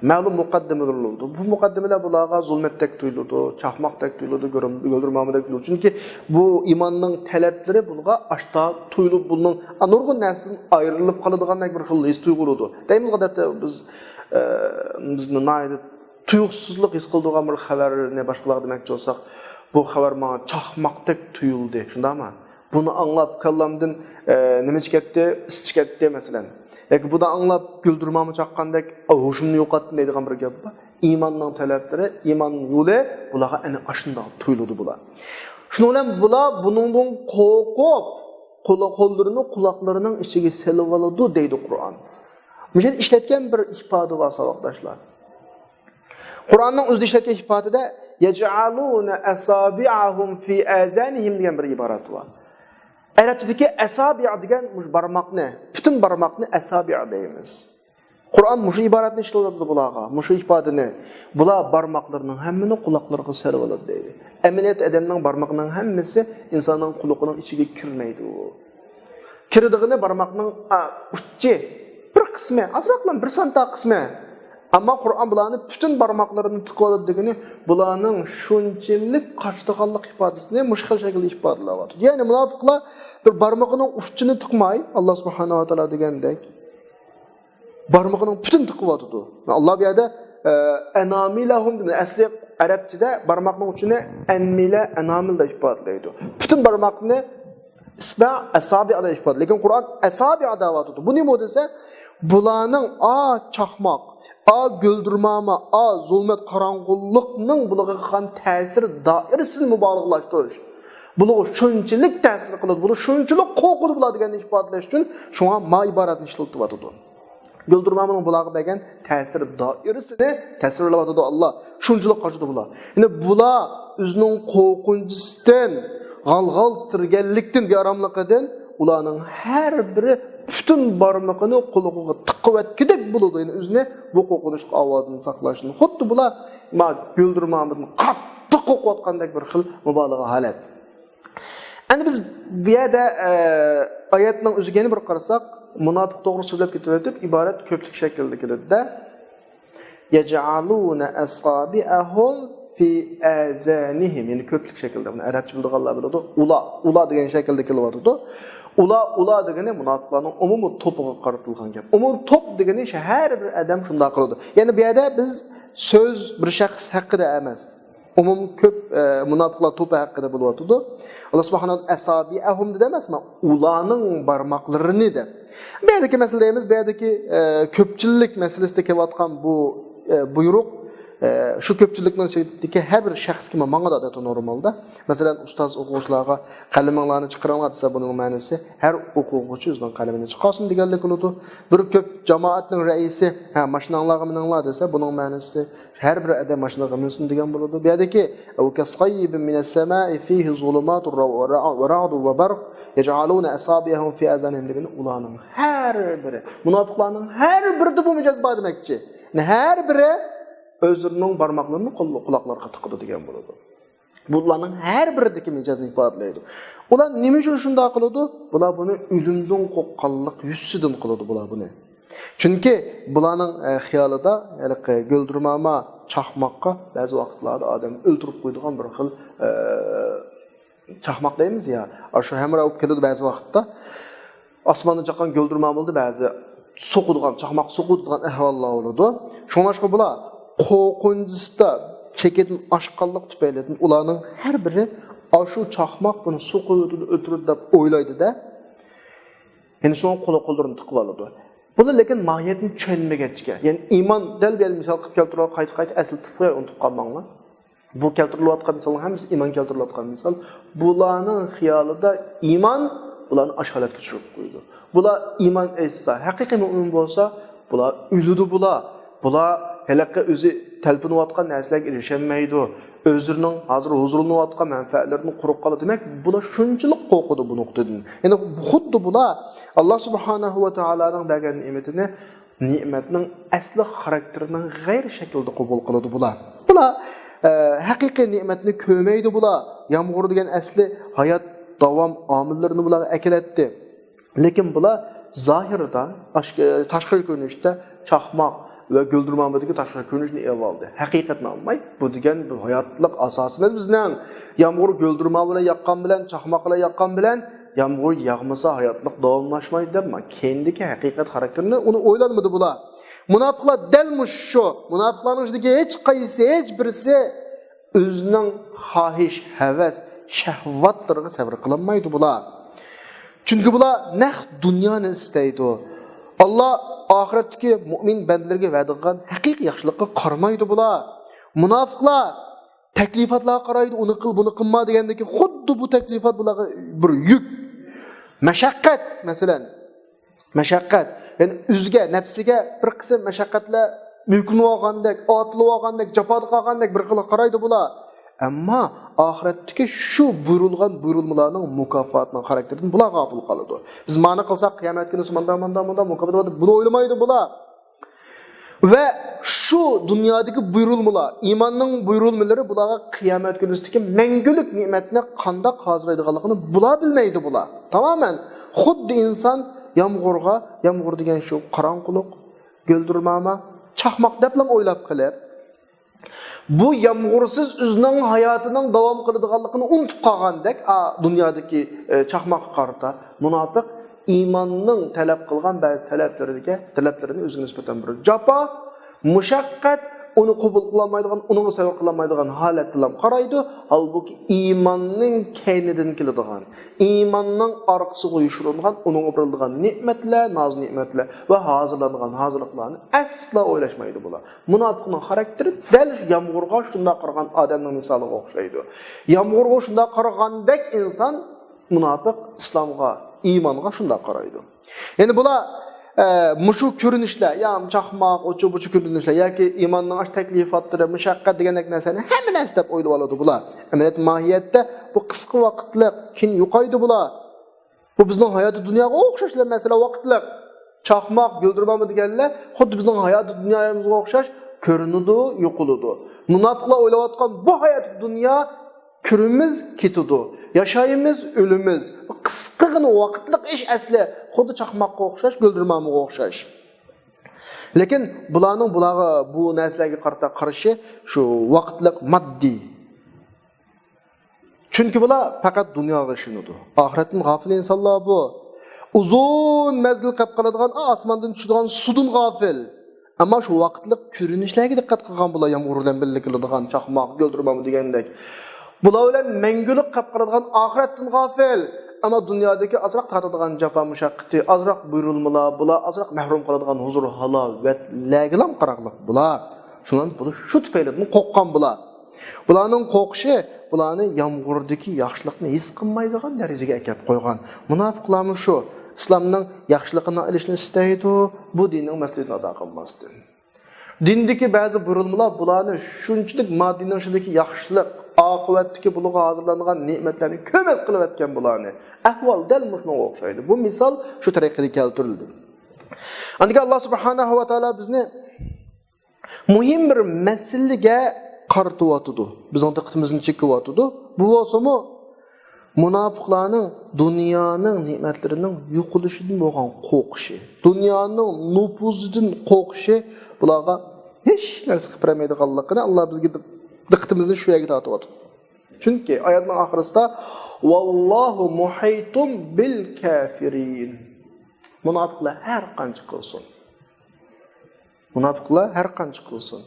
مەلۇم مۇقەددىمىلەر بولىدۇ. بۇ مۇقەددىمىلەر بۇلارغا زۇلمەتتەك تۇيۇلىدۇ، چاقماقتەك تۇيۇلىدۇ، گۈلدۈرمامىدەك تۇيۇلىدۇ. چۈنكى بۇ ئىماننىڭ تەلەپلىرى بۇلارغا ئاشتا تۇيۇلۇپ، بۇنىڭ نۇرغۇن نەرسىدىن ئايرىلىپ قالىدىغاندەك بىر خىل ھېس تۇيغۇلىدۇ. دەيمىز ئادەتتە بىز، ئە، بىزنى ناھايىتى تۇيۇقسىزلىق ھېس قىلىدىغان بىر خەۋەرنى باشقىلارغا دېمەكچى بولساق، بۇ خەۋەر ماڭا چاقماقتەك تۇيۇلدى، شۇنداقمۇ؟ بۇنى ئاڭلاپ كاللامدىن، ئە، نېمە چىقەتتى؟ ئىس چىقەتتى، مەسىلەن. ياكى بۇنى ئاڭلاپ گۈلدۈرمامە چاققاندەك، ئا، ھوشۇمنى يوقاتتىم دەيدىغان بىر گەپ بار. ئىماننىڭ تەلەپلىرى، ئىمان يولى بۇلارغا ئەنە ئاشۇنداق تۇيۇلىدۇ بۇلار. شۇنىڭ بىلەن بۇلار بۇنىڭدىن قورقۇپ، قول-، قوللىرىنى قۇلاقلىرىنىڭ ئىچىگە سېلىۋالىدۇ دەيدۇ قۇرئان. مۇشۇ يەردە ئىشلەتكەن بىر ئىپادە بار، ساۋاقداشلار. قۇرئاننىڭ ئۆزىدە ئىشلەتكەن ئىپادىدە يەجئەلۇنە ئەسابىئەھۇم فى ئازانىھىم دېگەن بىر ئىبارەت بار. ئەرەبچىدىكى ئەسابىئ دېگەن مۇشۇ بارماقنى، پۈتۈن بارماقنى ئەسابىئ دەيمىز. قۇرئان مۇشۇ ئىبارەتنى ئىشلىتىۋاتىدۇ بۇلارغا، مۇشۇ ئىپادىنى. بۇلار بارماقلىرىنىڭ ھەممىنى قۇلاقلىرىغا سېلىۋالىدۇ دەيدۇ. ئەمەلىيەتتە ئادەمنىڭ بارمىقىنىڭ ھەممىسى ئىنساننىڭ قۇلىقىنىڭ ئىچىگە كىرمەيدۇ. كىرىدىغىنى بارماقنىڭ، ئا، ئۇچى، بىر قىسمى، ئازراقلا بىر سانتا قىسمى. ئەمما قۇرئان بۇلارنى پۈتۈن بارماقلىرىنى تىقىۋالىدۇ دېگىنى، بۇلارنىڭ شۇنچىلىك قاچىدىغانلىق ئىپادىسىنى مۇشۇ خىل شەكىلدە ئىپادىلەۋاتىدۇ. يەنى مۇناپىقلار بىر بارمىقىنىڭ ئۇچىنى تىقماي، ئاللا سۇبھانەھۇ ۋە تائالا دېگەندەك، بارمىقىنىڭ پۈتۈن تىقىۋاتىدۇ. ئاللا بۇ يەردە، ئە، ئەنامىلەھۇم دېدى. ئەسلى ئەرەبچىدە بارماقنىڭ ئۇچىنى ئەنمىلە، ئەنامىل دەپ ئىپادىلەيدۇ. پۈتۈن بارماقنى ئىسبە، ئەسابىئ دەپ ئىپادىلەيدۇ. لېكىن قۇرئان ئەسابىئ دەۋاتىدۇ. بۇ نېمە دېسە، بۇلارنىڭ ئا چاقماق، ئا گۈلدۈرماما، ئا زۇلمەت قاراڭغۇلۇقنىڭ بۇلارغا قىلغان تەسىر دائىرىسىنى مۇبالىغىلەشتۈرۈش. بۇلارغا شۇنچىلىك تەسىر قىلىدۇ، بۇلار شۇنچىلىك قورقىدۇ بۇلار دېگەننى ئىپادىلەش ئۈچۈن شۇڭا ما ئىبارەتنى ئىشلىتىۋاتىدۇ. گۈلدۈرمامىنىڭ بۇلارغا بەرگەن تەسىر دائىرىسىنى تەسۋىرلەۋاتىدۇ ئاللا. شۇنچىلىك قاچىدۇ بۇلار. يەنى بۇلار ئۆزىنىڭ قورقۇنچىسىدىن، غالغالتىرىگەنلىكتىن، بىئاراملىقىدىن ئۇلارنىڭ ھەر بىرى پۈتۈن بارمىقىنى قۇلىقىغا تىقىۋەتكۈدەك بولىدۇ. يەنى ئۆزىنى بۇ قورقۇنچلۇق ئاۋازدىن ساقلاشتىن. خۇددى بۇلار ما گۈلدۈرمامىدىن قاتتىق قورقۇۋاتقاندەك بىر خىل مۇبالىغە ھالەت. ئەمدى بىز بۇ يەردە، ئە، ئايەتنىڭ ئۆزىگە يەنە بىر قارىساق، مۇناپىق توغرا سۆزلەپ كېتىۋېتىپ، ئىبارەت كۆپلۈك شەكلىدە كېلىدۇ-دە. يَجْعَلُونَ أَصَابِعَهُمْ فِي آذَانِهِمْ. يەنى كۆپلۈك شەكلىدە. بۇنى ئەرەبچە بىلىدىغانلار بىلىدۇ. ئۇلا، ئۇلا دېگەن شەكىلدە كېلىۋاتىدۇ. ئۇلا، ئۇلا دېگىنى مۇناپىقلارنىڭ ئومۇمىي توپىغا قارىتىلغان گەپ. ئومۇمىي توپ دېگىنى شۇ ھەر بىر ئادەم شۇنداق قىلىدۇ. يەنى بۇ يەردە بىز سۆز بىر شەخس ھەققىدە ئەمەس. ئومۇم كۆپ، ئە، مۇناپىقلار توپى ھەققىدە بولۇۋاتىدۇ. ئاللا سۇبھانەھۇ ۋە تائالا ئەسابىئەھۇم دېدى ئەمەسمۇ، ئۇلارنىڭ بارماقلىرىنى دەپ. بۇ يەردىكى مەسىلە دەيمىز، بۇ يەردىكى، ئە، كۆپچىلىك مەسىلىسىدە كېلىۋاتقان بۇ، ئە، بۇيرۇق، ئە، شۇ كۆپچىلىكنىڭ ئىچىدىكى ھەر بىر شەخسكە ماڭىدۇ ئادەتتە نورمالدا. مەسىلەن، ئۇستاز ئوقۇغۇچىلارغا قەلىمىڭلارنى چىقىرىڭلار دېسە، بۇنىڭ مەنىسى ھەر ئوقۇغۇچى ئۆزىنىڭ قەلىمىنى چىقارسۇن دېگەنلىك بولىدۇ. بىر كۆپ جامائەتنىڭ رەئىسى، ھە، ماشىناڭلارغا مىنىڭلار دېسە، بۇنىڭ مەنىسى ھەر بىر ئادەم ماشىنىغا مىنسۇن دېگەن بولىدۇ. بۇ يەردىكى، كَصَيِّبٍ مِّنَ السَّمَاءِ فِيهِ ظُلُمَاتٌ وَرَعْدٌ وَبَرْقٌ يَجْعَلُونَ أَصَابِعَهُمْ فِي آذَانِهِمْ دېگىنى ئۇلارنىڭ ھەر بىرى، مۇناپىقلارنىڭ ھەر بىرىدە بۇ مىجەز بار دېمەكچى. يەنى ھەر بىرى ئۆزلىرىنىڭ بارماقلىرىنى قول-، قۇلاقلارغا تىقىدۇ دېگەن بولىدۇ. بۇلارنىڭ ھەر بىرىدىكى مىجەزنى ئىپادىلەيدۇ. ئۇلار نېمە ئۈچۈن شۇنداق قىلىدۇ؟ بۇلار بۇنى ئۆلۈمدىن قورققانلىق يۈزىسىدىن قىلىدۇ بۇلار بۇنى. چۈنكى بۇلارنىڭ، ئە، خىيالىدا ھېلىقى گۈلدۈرماما چاقماققا بەزى ۋاقىتلاردا ئادەمنى ئۆلتۈرۈپ قويىدىغان بىر خىل، ئە، چاقماق دەيمىز يا، ئاشۇ ھەمراھ بولۇپ كېلىدۇ بەزى ۋاقىتتا. ئاسماندا چاققان گۈلدۈرماما بولىدۇ، بەزى سوقىدىغان، چاقماق سوقىدىغان ئەھۋاللار بولىدۇ. شۇڭلاشقا بۇلار قورقۇنچىسىدا چېكىدىن ئاشقانلىق تۈپەيلىدىن ئۇلارنىڭ ھەر بىرى ئاشۇ چاقماق بۇنى سوقۇۋېتىدۇ، ئۆلتۈرىدۇ دەپ ئويلايدۇ-دە. يەنى شۇڭا قول-، قوللىرىنى تىقىۋالىدۇ. بۇلار لېكىن ماھىيەتنى چۈشەنمىگەچكە، يەنى ئىمان دەل بۇ يەردە مىسال قىلىپ كەلتۈرۈپ قايتا-قايتا ئەسلىتىپ قوياي، ئۇنتۇپ قالماڭلار. بۇ كەلتۈرۈلۈۋاتقان مىسالنىڭ ھەممىسى ئىمان كەلتۈرۈلۈۋاتقان مىسال. بۇلارنىڭ خىيالىدا ئىمان بۇلارنى ئاشۇ ھالەتكە چۈشۈرۈپ قويىدۇ. بۇلار ئىمان ئېيتسا، ھەقىقىي مۆمىن بولسا، بۇلار ئۆلىدۇ بۇلار. بۇلار ھېلىقى ئۆزى تەلپۈنۈۋاتقان نەرسىلەرگە ئېرىشەلمەيدۇ. ئۆزلىرىنىڭ ھازىر ھۇزۇرلىنىۋاتقان مەنپەئەتلىرىدىن قۇرۇق قالىدۇ. دېمەك، بۇلار شۇنچىلىك قورقىدۇ بۇ نۇقتىدىن. يەنى خۇددى بۇلار ئاللا سۇبھانەھۇ ۋە تائالانىڭ بەرگەن نېمىتىنى نېمەتنىڭ ئەسلى خاراكتېرىنىڭ غەيرىي شەكلىدە قوبۇل قىلىدۇ بۇلار. بۇلار، ئە، ھەقىقىي نېمەتنى كۆرمەيدۇ بۇلار. يامغۇر دېگەن ئەسلى ھايات، داۋام ئامىللىرىنى بۇلارغا ئەكېلەتتى. لېكىن بۇلار زاھىردا، ئاشك-، تاشقى كۆرۈنۈشتە چاقماق ۋە گۈلدۈرمامىدىكى تاشقى كۆرۈنۈشنى ئېلىۋالدى. ھەقىقەتنى ئالماي، بۇ دېگەن بىر ھاياتلىق ئاساسىمىز بىزنىڭ. يامغۇر گۈلدۈرماما بىلەن ياغقان بىلەن، چاقماق بىلەن ياغقان بىلەن، يامغۇر ياغمىسا ھاياتلىق داۋاملاشمايدۇ دەپ، ما-، كەينىدىكى ھەقىقەت خاراكتېرىنى ئۇنى ئويلانمىدى بۇلار. مۇناپىقلار دەل مۇشۇ شۇ. مۇناپىقلارنىڭ ئىچىدىكى ھېچ قايسى، ھېچ بىرسى ئۆزىنىڭ خاھىش، ھەۋەس، شەھۋاتلىرىغا سەۋر قىلالمايدۇ بۇلار. چۈنكى بۇلار نەق دۇنيانى ئىستەيدۇ. ئاللا ئاخىرەتتىكى مۇئمىن بەندىلىرىگە ۋەدە قىلغان ھەقىقىي ياخشىلىققا قارىمايدۇ بۇلار. مۇناپىقلار تەكلىپاتلارغا قارايدۇ، ئۇنى قىل، بۇنى قىلما دېگەندىكى خۇددى بۇ تەكلىپات بۇلارغا بىر يۈك، مەشەققەت، مەسىلەن. مەشەققەت، يەنى ئۆزىگە، نەپسىگە بىر قىسىم مەشەققەتلەر يۈكلىنىۋالغاندەك، ئاتىلىۋالغاندەك، جاپا تارتقاندەك بىر خىل قارايدۇ بۇلار. ئەمما ئاخىرەتتىكى شۇ بۇيرۇلغان بۇيرۇلمىلارنىڭ مۇكاپاتىنىڭ خاراكتېرىدىن بۇلار غاپىل قالىدۇ. بىز مانا قىلساق، قىيامەت كۈنى مۇنداق، مۇنداق، مۇنداق مۇكاپات بار دەپ بۇنى ئويلىمايدۇ بۇلار. ۋە شۇ دۇنيادىكى بۇيرۇلمىلار، ئىماننىڭ بۇيرۇلمىلىرى بۇلارغا قىيامەت كۈنىسىدىكى مەڭگۈلۈك نېمەتنى قانداق ھازىرلايدىغانلىقىنى بۇلار بىلمەيدۇ بۇلار. تامامەن خۇددى ئىنسان يامغۇرغا، يامغۇر دېگەن شۇ قاراڭغۇلۇق، گۈلدۈرماما، چاقماق دەپلا ئويلاپ قېلىپ، بۇ يامغۇرسىز ئۆزىنىڭ ھاياتىنىڭ داۋام قىلىدىغانلىقىنى ئۇنتۇپ قالغاندەك، ئا، دۇنيادىكى، ئە، چاقماققا قارىتا مۇناپىق ئىماننىڭ تەلەپ قىلغان بەزى تەلەپلىرىگە، تەلەپلىرىنى ئۆزىگە نىسبەتەن بىر جاپا، مۇشەققەت، ئۇنى قوبۇل قىلالمايدىغان، ئۇنىڭغا سەۋر قىلالمايدىغان ھالەتتىلا قارايدۇ. ھالبۇكى، ئىماننىڭ كەينىدىن كېلىدىغان، ئىماننىڭ ئارقىسىغا يوشۇرۇنغان، ئۇنىڭغا بېرىلىدىغان نېمەتلەر، ناز-نېمەتلەر ۋە ھازىرلانغان ھازىرلىقلارنى ئەسلا ئويلاشمايدۇ بۇلار. مۇناپىقنىڭ خاراكتېرى دەل يامغۇرغا شۇنداق قارىغان ئادەمنىڭ مىسالىغا ئوخشايدۇ. يامغۇرغا شۇنداق قارىغاندەك ئىنسان، مۇناپىق ئىسلامغا، ئىمانغا شۇنداق قارايدۇ. يەنى بۇلار، ئە، مۇشۇ كۆرۈنۈشلەر، يا چاقماق، ئۇچۇ-بۇچۇ كۆرۈنۈشلەر ياكى ئىماننىڭ ئاشۇ تەكلىپاتلىرى، مۇشەققەت دېگەندەك نەرسىلەرنى ھەممە نەرسە دەپ ئويلىۋالىدۇ بۇلار. ئەمەلىيەتتە، ماھىيەتتە بۇ قىسقا ۋاقىتلىق، كېيىن يوقايدۇ بۇلار. بۇ بىزنىڭ ھاياتىي دۇنياغا ئوخشاشلا مەسىلە ۋاقىتلىق. چاقماق، گۈلدۈرمامۇ دېگەنلەر خۇددى بىزنىڭ ھاياتىي دۇنيايىمىزغا ئوخشاش كۆرۈنىدۇ، يوقىلىدۇ. مۇناپىقلار ئويلاۋاتقان بۇ ھاياتىي دۇنيا كۆرىمىز، كېتىدۇ. ياشايمىز، ئۆلىمىز. قىسقىغىنا ۋاقىتلىق ئىش ئەسلى. خۇددى چاقماققا ئوخشاش، گۈلدۈرمامىغا ئوخشاش. لېكىن بۇلارنىڭ بۇلارغا، بۇ نەرسىلەرگە قارىتا قارىشى شۇ ۋاقىتلىق، ماددىي. چۈنكى بۇلار پەقەت دۇنياغا ئىشىنىدۇ. ئاخىرەتتىن غافىل ئىنسانلار بۇ. ئۇزۇن مەزگىل قېلىپ قالىدىغان ئاسماندىن چۈشىدىغان سۇدىن غافىل. ئەمما شۇ ۋاقىتلىق كۆرۈنۈشلەرگە دىققەت قىلغان بۇلار، يامغۇر بىلەن بىللە كېلىدىغان چاقماق، گۈلدۈرمامۇ دېگەندەك. بۇلار بىلەن مەڭگۈلۈك قېلىپ قالىدىغان ئاخىرەتتىن غافىل. ئەمما دۇنيادىكى ئازراق تارتىدىغان جاپا مۇشەققىتى، ئازراق بۇيرۇلمىلار، بۇلار ئازراق مەھرۇم قالىدىغان ھۇزۇر ھالاۋەتلەرگىلا قاراقلىق بۇلار. شۇنىڭ بۇلار شۇ تۈپەيلىدىن قورققان بۇلار. بۇلارنىڭ قورقۇشى بۇلارنى يامغۇردىكى ياخشىلىقنى ھېس قىلمايدىغان دەرىجىگە ئەكەپ قويغان. مۇناپىقلارمۇ شۇ. ئىسلامنىڭ ياخشىلىقىنى ئېلىشنى ئىستەيدۇ، بۇ دىننىڭ مەسئۇلىيىتىنى ئادا قىلماستىن. دىندىكى بەزى بۇيرۇلمىلار بۇلارنى شۇنچىلىك ماددىنىڭ ئىچىدىكى ياخشىلىق، ئاقىۋەتتىكى بۇلارغا ھازىرلانغان نېمەتلەرنى كۆمەس قىلىۋەتكەن بۇلارنى. ئەھۋال دەل مۇشۇنىڭغا ئوخشايدۇ. بۇ مىسال شۇ تەرىقىدە كەلتۈرۈلدى. ئاندىن كېيىن ئاللا سۇبھانەھۇ ۋە تائالا بىزنى مۇھىم بىر مەسىلىگە قارىتىۋاتىدۇ. بىزنىڭ دىققىتىمىزنى چېكىۋاتىدۇ. بۇ بولسىمۇ مۇناپىقلارنىڭ دۇنيانىڭ نېمەتلىرىنىڭ يوقىلىشىدىن بولغان قورقۇشى، دۇنيانىڭ نوپۇزىدىن قورقۇشى بۇلارغا ھېچ نەرسە قىلىپ بېرەلمەيدىغانلىقىنى ئاللا بىزگە دىق-، دىققىتىمىزنى شۇ يەرگە تارتىۋاتىدۇ. چۈنكى ئايەتنىڭ ئاخىرىسىدا، ۋاللاھۇ مۇھىتۇم بىل كافىرىن. مۇناپىقلار ھەر قانچە قىلسۇن، مۇناپىقلار ھەر قانچە قىلسۇن،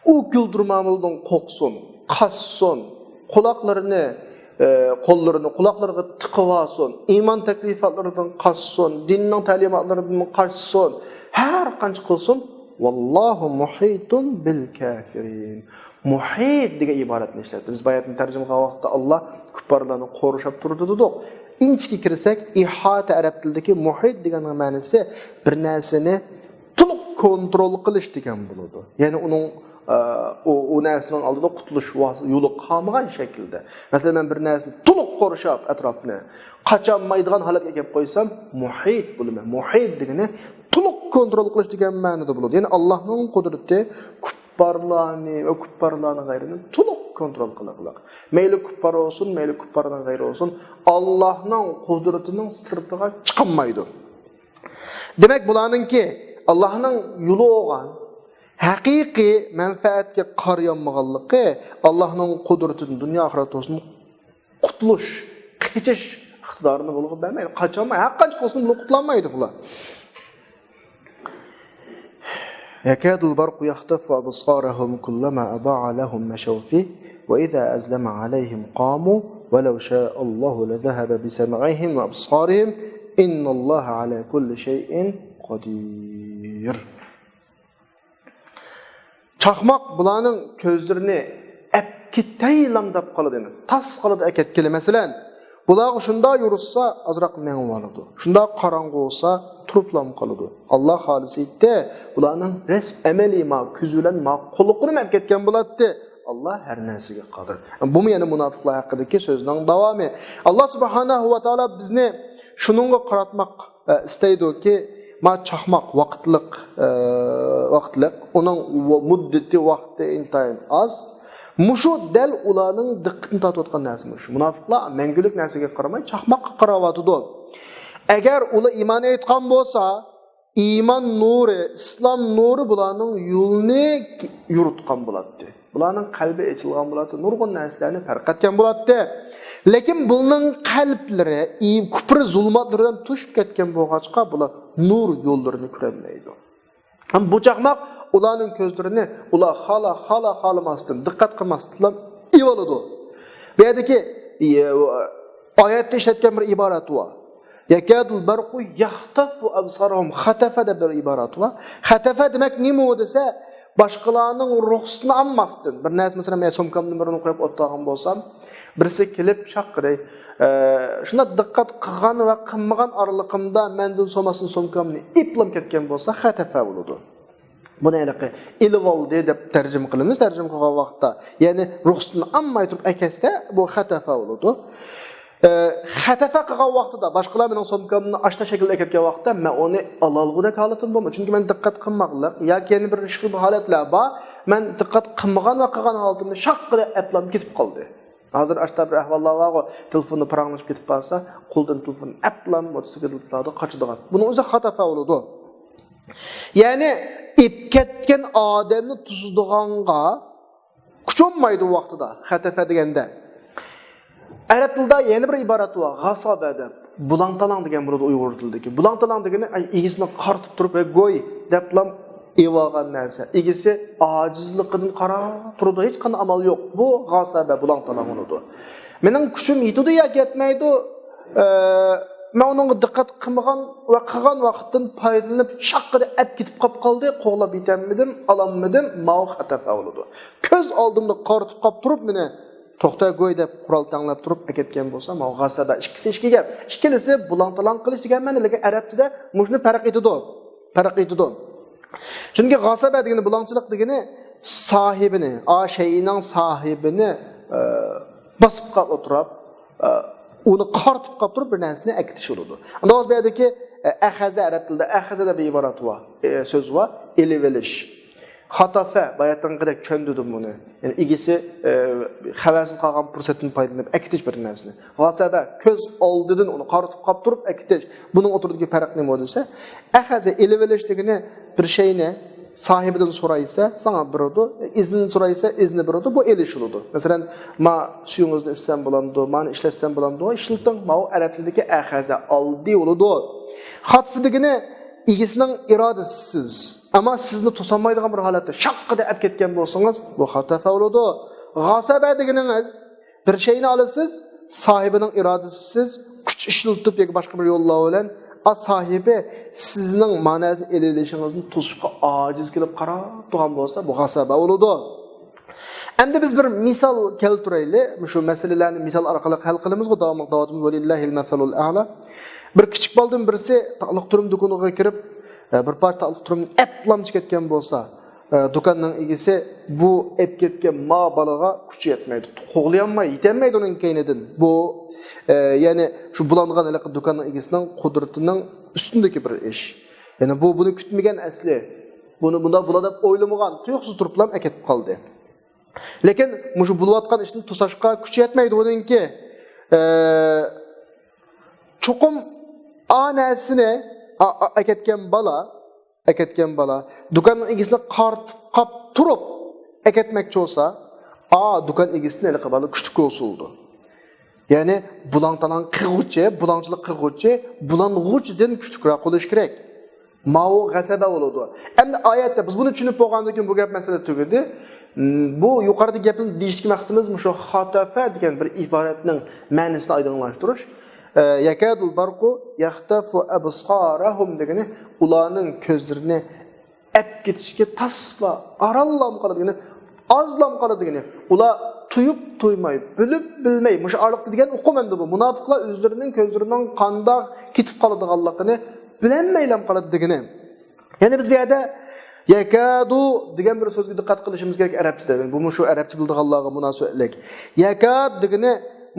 ئۇ گۈلدۈرمامىلىدىن قورقسۇن، قاچسۇن، قۇلاقلىرىنى، ئە، قوللىرىنى قۇلاقلىرىغا تىقىۋالسۇن، ئىمان تەكلىپاتلىرىدىن قاچسۇن، دىننىڭ تەلىماتلىرىدىن قاچسۇن، ھەر قانچە قىلسۇن، ۋاللاھۇ مۇھىتۇن بىل كافىرىن. مۇھىت دېگەن ئىبارەتنى ئىشلەتتى. بىز باياتىن تەرجىمە قىلغان ۋاقىتتا ئاللا كۇپپارلارنى قورشاپ تۇرىدۇ دېدۇق. ئىنچىكە كىرسەك، ئىھاتە ئەرەب تىلىدىكى مۇھىت دېگەننىڭ مەنىسى بىر نەرسىنى تولۇق كونترول قىلىش دېگەن بولىدۇ. يەنى ئۇنىڭ، ئە، ئۇ، ئۇ نەرسىنىڭ ئالدىدا قۇتۇلۇش ۋاس-، يولى قالمىغان شەكىلدە. مەسىلەن، مەن بىر نەرسىنى تولۇق قورشاپ ئەتراپنى، قاچالمايدىغان ھالەتكە كەپ قويسام، مۇھىت بولىمەن. مۇھىت دېگىنى تولۇق كونترول قىلىش دېگەن مەنىدە بولىدۇ. يەنى ئاللانىڭ قۇدرىتى كۇپپارلارنى ۋە كۇپپارلارنىڭ غەيرىنى تولۇق كونترول قىلىقلىق. مەيلى كۇپپار بولسۇن، مەيلى كۇپپارنىڭ غەيرى بولسۇن، ئاللانىڭ قۇدرىتىنىڭ سىرتىغا چىقالمايدۇ. دېمەك، بۇلارنىڭكى ئاللانىڭ يولى بولغان ھەقىقىي مەنپەئەتكە قارىيالمىغانلىقى، ئاللانىڭ قۇدرىتىدىن دۇنيا ئاخىرەت بولسۇن، قۇتۇلۇش، قېچىش ئىقتىدارىنى بۇلارغا بەرمەيدۇ. قاچالماي، ھەر قانچە قىلسۇن، بۇلار قۇتۇلالمايدۇ بۇلار. يكاد البرق يخطف أبصارهم كلما أضاء لهم مشوا فيه وإذا أظلم عليهم قاموا ولو شاء الله لذهب بسمعهم وأبصارهم إن الله على كل شيء قدير. چاقماق بۇلارنىڭ كۆزلىرىنى ئەپ كېتەيلام دەپ قالىدۇ، يەنى تاس قىلىدۇ ئەكەتكىلى. مەسىلەن، بۇلارغا شۇنداق يورۇتسا، ئازراق مېڭىۋالىدۇ. شۇنداق قاراڭغۇ بولسا، تۇرۇپلام قالىدۇ. ئاللا خالىسا ئىدى، بۇلارنىڭ رەس ئەمەلىي ما كۆزى بىلەن ما قۇلىقىنى ئەپ كەتكەن بولاتتى. ئاللا ھەر نەرسىگە قادىر. بۇمۇ يەنە مۇناپىقلار ھەققىدىكى سۆزنىڭ داۋامى. ئاللا سۇبھانەھۇ ۋە تائالا بىزنى شۇنىڭغا قاراتماق ئىستەيدۇكى، ما چاقماق ۋاقىتلىق، ئە، ۋاقىتلىق، ئۇنىڭ ۋا-، مۇددىتى، ۋاقتى ئىنتايىن ئاز. مۇشۇ دەل ئۇلارنىڭ دىققىتىنى تارتىۋاتقان نەرسە مۇشۇ. مۇناپىقلار مەڭگۈلۈك نەرسىگە قارىماي، چاقماققا قاراۋاتىدۇ. ئەگەر ئۇلار ئىمان ئېيتقان بولسا، ئىمان نۇرى، ئىسلام نۇرى بۇلارنىڭ يولىنى يورۇتقان بولاتتى. بۇلارنىڭ قەلبى ئېچىلغان بولاتتى، نۇرغۇن نەرسىلەرنى پەرق ئەتكەن بولاتتى. لېكىن بۇلارنىڭ قەلبلىرى ئى-، كۇپر زۇلماتلىرى بىلەن توشۇپ كەتكەن بولغاچقا، بۇلار نۇر يوللىرىنى كۆرەلمەيدۇ. ھەم بۇ چاقماق ئۇلارنىڭ كۆزلىرىنى ئۇلار خالا، خالا، خالىماستىن، دىققەت قىلماستىنلا ئېۋالىدۇ. بۇ يەردىكى، ئايەتتە ئىشلەتكەن بىر ئىبارەت بار. يەكادۇل بەرقۇ يەختەفۇ ئەبسارەھۇم. خەتەفە دەپ بىر ئىبارەت بار. خەتەفە دېمەك نېمە دېسە، باشقىلارنىڭ رۇخسىتىنى ئالماستىن، بىر نەرسە، مەسىلەن، مەن سومكامنى بىرىنى قويۇپ ئولتۇرغان بولسام، بىرسى كېلىپ شاققىدە، ئە، شۇنداق دىققەت قىلغان ۋە قىلمىغان ئارىلىقىمدا مەندىن سورىماستىن سومكامنى ئېپلام كەتكەن بولسا، خەتەفە بولىدۇ. بۇنى ھېلىقى ئېلىۋالدى دەپ تەرجىمە قىلىمىز، تەرجىمە قىلغان ۋاقىتتا. يەنى رۇخسىتىنى ئالماي تۇرۇپ ئەكەتسە، بۇ خەتەفە بولىدۇ. ئە، خەتەفە قىلغان ۋاقتىدا باشقىلار مېنىڭ سومكامنى ئاشتا شەكىلدە ئەكەتكەن ۋاقىتتا مەن ئۇنى ئالالىغۇدەك ھالىتىم بولمايدۇ. چۈنكى مەن دىققەت قىلماقلىق ياكى يەنە بىر ئىشقىلىپ ھالەتلەر بار. مەن دىققەت قىلمىغان ۋە قىلغان ھالىتىمدە شاققىدە ئەپلام كېتىپ قالدى. ھازىر ئاشتا بىر ئەھۋاللار بارغۇ، تېلېفوندا پاراڭلىشىپ كېتىپ قالسا، قولدىن تېلېفون ئەپلام موتوسىكلىتلاردا قاچىدىغان. بۇنىڭ ئۆزى خەتەفە بولىدۇ. يەنى ئېپ كەتكەن ئادەمنى توسىدىغانغا كۈچ بولمايدۇ ۋاقتىدا، خەتەفە دېگەندە. ئەرەب تىلىدا يەنە بىر ئىبارەت بار، غاسابە دەپ. بۇلاڭ-تالاڭ دېگەن بولىدۇ ئۇيغۇر تىلىدىكى. بۇلاڭ-تالاڭ دېگىنى، ئەي، ئىگىسىنى قارىتىپ تۇرۇپ، ھەي، گوي دەپلا ئېۋالغان نەرسە. ئىگىسى ئاجىزلىقىدىن قاراپ تۇرىدۇ، ھېچقانداق ئامال يوق. بۇ غاسابە، بۇلاڭ-تالاڭ بولىدۇ. مېنىڭ كۈچۈم يېتىدۇ ياكى يەتمەيدۇ، ئە، مەن ئۇنىڭغا دىققەت قىلمىغان ۋە قىلغان ۋاقىتتىن پايدىلىنىپ، شاققىدە ئەپ كېتىپ قاپ قالدى، قوغلاپ يېتەلمىدىم، ئالالمىدىم، ماۋۇ خەتەفە بولىدۇ. كۆز ئالدىمدا قارىتىپ قاپ تۇرۇپ مېنى، توختا گوي دەپ قورال تەڭلەپ تۇرۇپ ئەكەتكەن بولسا، ماۋۇ غاسابە. ئىككىسى ئىككى گەپ. ئىككىلىسى بۇلاڭ-تالاڭ قىلىش دېگەن مەنە، لېكىن ئەرەب تىلىدا مۇشۇنى پەرق ئېتىدۇ. پەرق ئېتىدۇ. چۈنكى غاسابە دېگىنى، بۇلاڭچىلىق دېگىنى ساھىبىنى، ئا، شەيئىنىڭ ساھىبىنى، ئە، باسىپ قاپ ئولتۇرۇپ، ئە، ئۇنى قارىتىپ قاپ تۇرۇپ بىر نەرسىنى ئەكېتىش بولىدۇ. ئاندىن بۇ يەردىكى، ئە، ئەخەزە، ئەرەب تىلىدا ئەخەزە دەپ ئىبارەت بار، ئە، سۆز بار، ئېلىۋېلىش. خەتەفە، باياتىنقىدەك چۆندۈردۈم بۇنى. يەنى ئىگىسى، ئە، خەۋەرسىز قالغان پۇرسەتتىن پايدىلىنىپ ئەكېتىش بىر نەرسىنى. غاسابە، كۆز ئالدىدىن ئۇنى قارىتىپ قاپ تۇرۇپ ئەكېتىش. بۇنىڭ ئوتتۇرىدىكى پەرق نېمە دېسە، ئەخەزە، ئېلىۋېلىش دېگىنى بىر شەينى ساھىبىدىن سورايسە، ساڭا بېرىدۇ، ئىزىن سورايسا، ئىزنى بېرىدۇ، بۇ ئېلىشىلىدۇ. مەسىلەن، ما سۈيىڭىزنى ئىچسەم بولامدۇ، مانى ئىشلەتسەم بولامدۇ، ئىشلىتىڭ، ماۋۇ ئەرەب تىلىدىكى ئەخەزە، ئالدى بولىدۇ. خەتف دېگىنى ئىگىسىنىڭ ئىرادىسىسىز، ئەمما سىزنى توسالمايدىغان بىر ھالەتتە شاققىدە ئەپ كەتكەن بولسىڭىز، بۇ خەتەفە بولىدۇ. غاسابە دېگىنىڭىز، بىر شەينى ئالىسىز، ساھىبىنىڭ ئىرادىسىسىز، كۈچ ئىشلىتىپ ياكى باشقا بىر يوللار بىلەن، ئا، ساھىبى سىزنىڭ مانەسىنى ئېلىۋېلىشىڭىزنى توسۇشقا ئاجىز كېلىپ قاراپ تۇرغان بولسا، بۇ غاسابە بولىدۇ. ئەمدى بىز بىر مىسال كەلتۈرەيلى. مۇشۇ مەسىلىلەرنى مىسال ئارقىلىق ھەل قىلىمىزغۇ داۋاملىق داۋاملىق، ۋەلىللاھىل مەسەلۇل ئەئلا. بىر كىچىك بالىدىن بىرسى تاقلىق تۈرۈم دۇكىنىغا كىرىپ، ئە، بىر پارچە تاقلىق تۈرۈمنى ئەپلامچى كەتكەن بولسا، ئە، دۇكاننىڭ ئىگىسى بۇ ئەپ كەتكەن ما بالىغا كۈچى يەتمەيدۇ. قوغلىيالماي، يېتەلمەيدۇ ئۇنىڭ كەينىدىن. بۇ، ئە، يەنى شۇ بۇلانغان ھېلىقى دۇكاننىڭ ئىگىسىنىڭ قۇدرىتىنىڭ ئۈستۈندىكى بىر ئىش. يەنى بۇ بۇنى كۈتمىگەن ئەسلى. بۇنى بۇنداق بولار دەپ ئويلىمىغان، تۇيۇقسىز تۇرۇپلا ئەكېتىپ قالدى. لېكىن مۇشۇ بولۇۋاتقان ئىشنى توساشقا كۈچى يەتمەيدۇ ئۇنىڭكى. ئە، چوقۇم ئا نەرسىنى، ئا، ئا، ئەكەتكەن بالا، ئەكەتكەن بالا دۇكاننىڭ ئىگىسىنى قارىتىپ قاپ تۇرۇپ ئەكەتمەكچى بولسا، ئا، دۇكان ئىگىسىنى ھېلىقى بالا كۈچلۈك بولسا بولىدۇ. يەنى بۇلاڭ-تالاڭ قىلغۇچى، بۇلاڭچىلىق قىلغۇچى، بۇلانغۇچىدىن كۈچلۈكرەك بولۇشى كېرەك. ماۋۇ غەسەبە بولىدۇ. ئەمدى ئايەتتە بىز بۇنى چۈشىنىپ بولغاندىن كېيىن بۇ گەپ مەسىلە تۈگىدى. م، بۇ يۇقىرىدا گەپنى دېيىشتىكى مەقسىتىمىز مۇشۇ خەتەفە دېگەن بىر ئىبارەتنىڭ مەنىسىنى ئايدىڭلاشتۇرۇش. ئە، يەكادۇل بەرقۇ يەختەفۇ ئەبسارەھۇم دېگىنى ئۇلارنىڭ كۆزلىرىنى ئەپ كېتىشكە تاسلا ئارانلام قالىدىغىنى، ئازلام قالىدىغىنى، ئۇلار تۇيۇپ تۇيماي، بىلىپ بىلمەي، مۇشۇ ئارىلىقتا دېگەن ئۇقۇم ئەمدى بۇ. مۇناپىقلار ئۆزلىرىنىڭ كۆزلىرىنىڭ قانداق كېتىپ قالىدىغانلىقىنى بىلەلمەيلام قالىدىغىنى. يەنى بىز بۇ يەردە يەكادۇ دېگەن بىر سۆزگە دىققەت قىلىشىمىز كېرەك ئەرەبچىدە. بۇ مۇشۇ ئەرەبچە بىلىدىغانلارغا مۇناسىۋەتلىك. يەكاد دېگىنى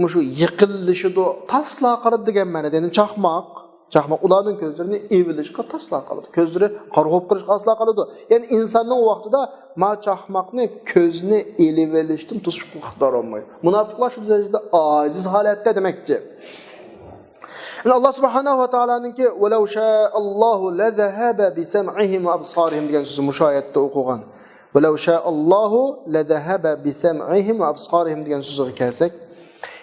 مۇشۇ يېقىنلىشىدۇ، تاسلا قالىدۇ دېگەن مەنىدە. يەنى چاقماق. چاقماق ئۇلارنىڭ كۆزلىرىنى ئېۋىلىشقا تاسلا قالىدۇ. كۆزلىرى قارىغۇپ قېلىشقا ئاسلا قالىدۇ. يەنى ئىنساننىڭ ۋاقتىدا ما چاقماقنى كۆزنى ئېلىۋېلىشتىن توسۇشقا ئىقتىدارى بولمايدۇ. مۇناپىقلار شۇ دەرىجىدە ئاجىز ھالەتتە دېمەكچى. يەنى ئاللا سۇبھانەھۇ ۋە تائالانىڭكى «ۋەلەۋ شائەللاھۇ لەزەھەبە بىسەمئىھىم ۋە ئەبسارىھىم» دېگەن سۆزى مۇشۇ ئايەتتە ئوقۇغان. «ۋەلەۋ شائەللاھۇ لەزەھەبە بىسەمئىھىم ۋە ئەبسارىھىم» دېگەن سۆزىگە كەلسەك،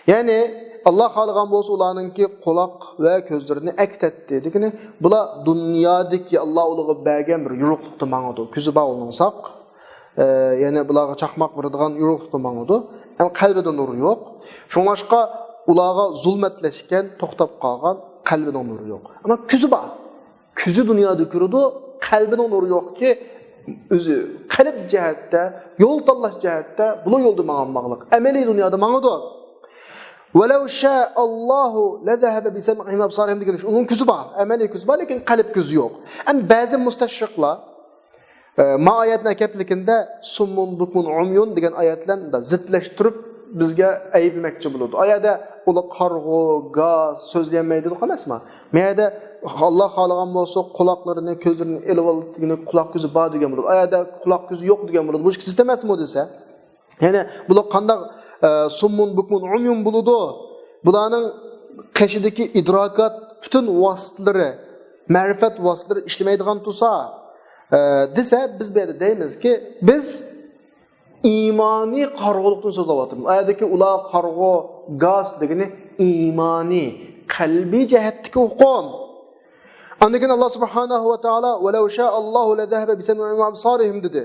يەنى ئاللا خالىغان بولسا ئۇلارنىڭكى قۇلاق ۋە كۆزلىرىنى ئەكېتەتتى. دېگىنى، بۇلار دۇنيادىكى ئاللا ئۇلارغا بەرگەن بىر يورۇقلۇقتا ماڭىدۇ. كۆزى بار ئۇنىڭ ساق. ئە، يەنى بۇلارغا چاقماق بېرىدىغان يورۇقلۇقتا ماڭىدۇ. ئەمما قەلبىدە نۇر يوق. شۇڭلاشقا ئۇلارغا زۇلمەتلەشكەن، توختاپ قالغان، قەلبىنىڭ نۇرى يوق. ئەمما كۆزى بار. كۆزى دۇنيادا كۆرىدۇ، قەلبىنىڭ نۇرى يوقكى، ئۆزى قەلب جەھەتتە، يول تاللاش جەھەتتە بۇلا يولدا ماڭالماقلىق. ئەمەلىي دۇنيادا ماڭىدۇ. ولو شاء الله لذهب بسمعهم وأبصارهم دېگەن ئۇنىڭ كۆزى بار، ئەمەلىي كۆزى بار، لېكىن قەلب كۆزى يوق. ئەمما بەزى مۇستەشرىقلار، ئە، ما ئايەتنى ئەكەپلىكىندە سم بكم عمي دېگەن ئايەت بىلەن زىتلەشتۈرۈپ بىزگە ئەيىبلىمەكچى بولىدۇ. ئايەتتە ئۇلار قارىغۇ، گاس، سۆزلىيەلمەيدۇ دېدۇق ئەمەسمۇ؟ مەيەدە ئاللا خالىغان بولسا قۇلاقلىرىنى، كۆزلىرىنى ئېلىۋالدى دېگىنى قۇلاق كۆزى بار دېگەن بولىدۇ. ئايەتتە قۇلاق كۆزى يوق دېگەن بولىدۇ. بۇ ئىككىسى ئەمەسمۇ دېسە؟ يەنى بۇلار قانداق، ئە، سم بكم عمي بولىدۇ؟ بۇلارنىڭ قېشىدىكى ئىدراكات، پۈتۈن ۋاسىتىلىرى، مەرىپەت ۋاسىتىلىرى ئىشلىمەيدىغان تۇرسا، ئە، دېسە، بىز بۇ يەردە دەيمىزكى، بىز ئىمانىي قارىغۇلۇقتىن سۆزلەۋاتىمىز. ئايەتتىكى ئۇلار قارىغۇ، گاس دېگىنى ئىمانىي، قەلبىي جەھەتتىكى ئۇقۇم. ئاندىن كېيىن ئاللا سۇبھانەھۇ ۋە تائالا ولو شاء الله لذهب بسمعهم وأبصارهم دېدى.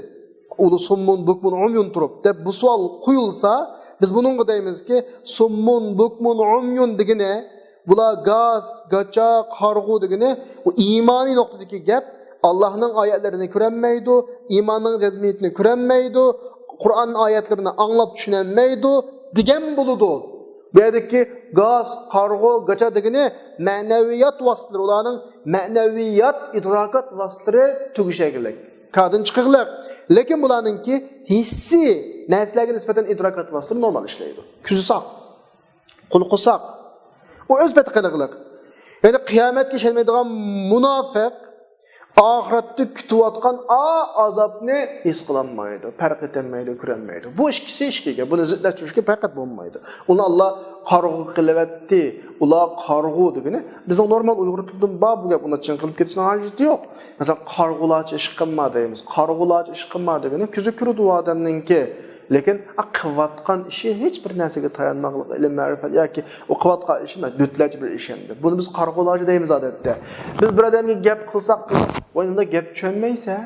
ئۇلار سم بكم عمي تۇرۇپ دەپ بۇ سوئال قويۇلسا، بىز بۇنىڭغا دەيمىزكى، سم بكم عمي دېگىنى، بۇلار گاس، گاچا، قارىغۇ دېگىنى، ئۇ ئىمانىي نۇقتىدىكى گەپ، ئاللانىڭ ئايەتلىرىنى كۆرەلمەيدۇ، ئىماننىڭ جەزمىيىتىنى كۆرەلمەيدۇ، قۇرئان ئايەتلىرىنى ئاڭلاپ چۈشىنەلمەيدۇ دېگەن بولىدۇ. بۇ يەردىكى گاس، قارىغۇ، گاچا دېگىنى مەنەۋىيات ۋاسىتىلىرى، ئۇلارنىڭ مەنەۋىيات، ئىدراكات ۋاسىتىلىرى تۈگىشەگلىك، كاردىن چىقىغلىق. لېكىن بۇلارنىڭكى ھېسسىي نەرسىلەرگە نىسبەتەن ئىدراكات ۋاسىتىلىرى نورمال ئىشلەيدۇ. كۆزى ساق، قۇلىقى ساق. ئۇ ئۆز پېتى قىلىغلىق. يەنى قىيامەتكە ئىشەنمەيدىغان مۇناپىق ئاخىرەتتە كۈتۈۋاتقان ئا ئازابنى ھېس قىلالمايدۇ، پەرق ئېتەلمەيدۇ، كۆرەلمەيدۇ. بۇ ئىككىسى ئىككى گەپ. بۇنى زىتلەشتۈرۈشكە پەقەت بولمايدۇ. ئۇنى ئاللا قارىغۇ قىلىۋەتتى، ئۇلار قارىغۇ دېگىنى بىزنىڭ نورمال ئۇيغۇر تىلىدىن بار بۇ گەپ. ئۇنى چىڭ قىلىپ كېتىشنىڭ ھاجىتى يوق. مەسىلەن، قارىغۇلارچە ئىش قىلما دەيمىز. قارىغۇلارچە ئىش قىلما دېگىنى كۆزى كۆرىدۇ ئۇ ئادەمنىڭكى. لېكىن ئا قىلىۋاتقان ئىشى ھېچ بىر نەرسىگە تايانماقلىق، ئىلىم مەرىپەت ياكى ئۇ قىلىۋاتقان ئىشى دۆتلەرچە بىر ئىش ئەمدى. بۇنى بىز قارىغۇلارچە دەيمىز ئادەتتە. بىز بىر ئادەمگە گەپ قىلساق، ۋاي، ئۇنداق گەپ چۈشەنمەيسەن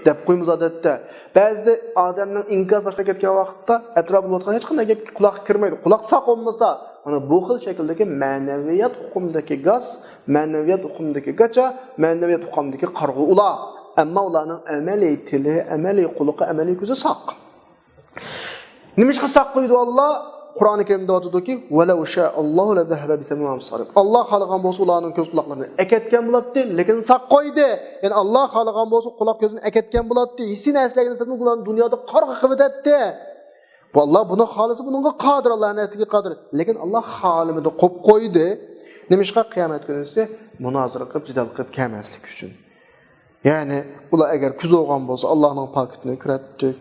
دەپ قويىمىز ئادەتتە. بەزىدە ئادەمنىڭ ئىنكاسى باشقا كەتكەن ۋاقىتتا ئەتراپىدا بولۇۋاتقان ھېچقانداق گەپ قۇلاققا كىرمەيدۇ. قۇلاق ساق بولمىسا، مانا بۇ خىل شەكىلدىكى مەنەۋىيات ئۇقۇمىدىكى گاس، مەنەۋىيات ئۇقۇمىدىكى گاچا، مەنەۋىيات ئۇقۇمىدىكى قارىغۇ ئۇلار. ئەمما ئۇلارنىڭ ئەمەلىي تىلى، ئەمەلىي قۇلىقى، ئەمەلىي كۆزى ساق. نېمىشقا ساق قويىدۇ ئاللا؟ قۇرئانى كەرىمدە دەۋاتىدۇكى، ولو شاء الله لذهب بسمعهم وأبصارهم. ئاللا خالىغان بولسا ئۇلارنىڭ كۆز قۇلاقلىرىنى ئەكەتكەن بولاتتى، لېكىن ساق قويدى. يەنى ئاللا خالىغان بولسا قۇلاق كۆزىنى ئەكەتكەن بولاتتى. ھېسسىي نەرسىلەرگە نىسبەتەن ئۇلارنى دۇنيادا قارىغۇ قىلىۋېتەتتى. بۇ ئاللا بۇنى خالىسا بۇنىڭغا قادىر، ئاللا ھەر نەرسىگە قادىر. لېكىن ئاللا خالىمىدى، قويۇپ قويدى. نېمىشقا؟ قىيامەت كۈنىسى مۇنازىرە قىلىپ، جېدەل قىلىپ كەلمەسلىك ئۈچۈن. يەنى ئۇلار ئەگەر كۆزى بولغان بولسا، ئاللانىڭ پاكىتىنى كۆرەتتۇق.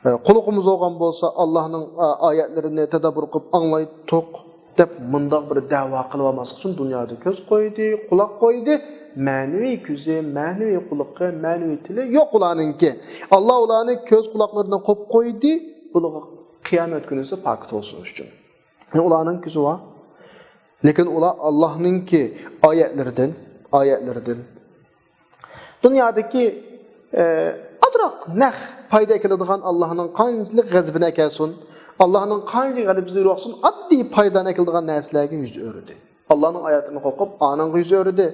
ئە، قۇلىقىمىز بولغان بولسا، ئاللانىڭ، ئە، ئايەتلىرىنى تەدەببۇر قىلىپ ئاڭلايتتۇق، دەپ مۇنداق بىر دەۋا قىلىۋالماسلىق ئۈچۈن دۇنيادا كۆز قويدى، قۇلاق قويدى. مەنىۋى كۆزى، مەنىۋى قۇلىقى، مەنىۋى تىلى يوق ئۇلارنىڭكى. ئاللا ئۇلارنى كۆز قۇلاقلىرىدىن قويۇپ قويدى، بۇلارغا قىيامەت كۈنىسى پاكىت بولسۇن ئۈچۈن. ئۇلارنىڭ كۆزى بار. لېكىن ئۇلار ئاللانىڭكى ئايەتلىرىدىن، ئايەتلىرىدىن دۇنيادىكى، ئە، ئازراق نەق پايدا ئەكېلىدىغان، ئاللانىڭ قانچىلىك غەزىپىنى ئەكەلسۇن، ئاللانىڭ قانچىلىك غەزىپىنى يوقسۇن، ئاددىي پايدىنى ئەكېلىدىغان نەرسىلەرگە يۈز ئۆرۈدى. ئاللانىڭ ئايەتلىرىنى قوقۇپ، ئانىڭغا يۈز ئۆرۈدى.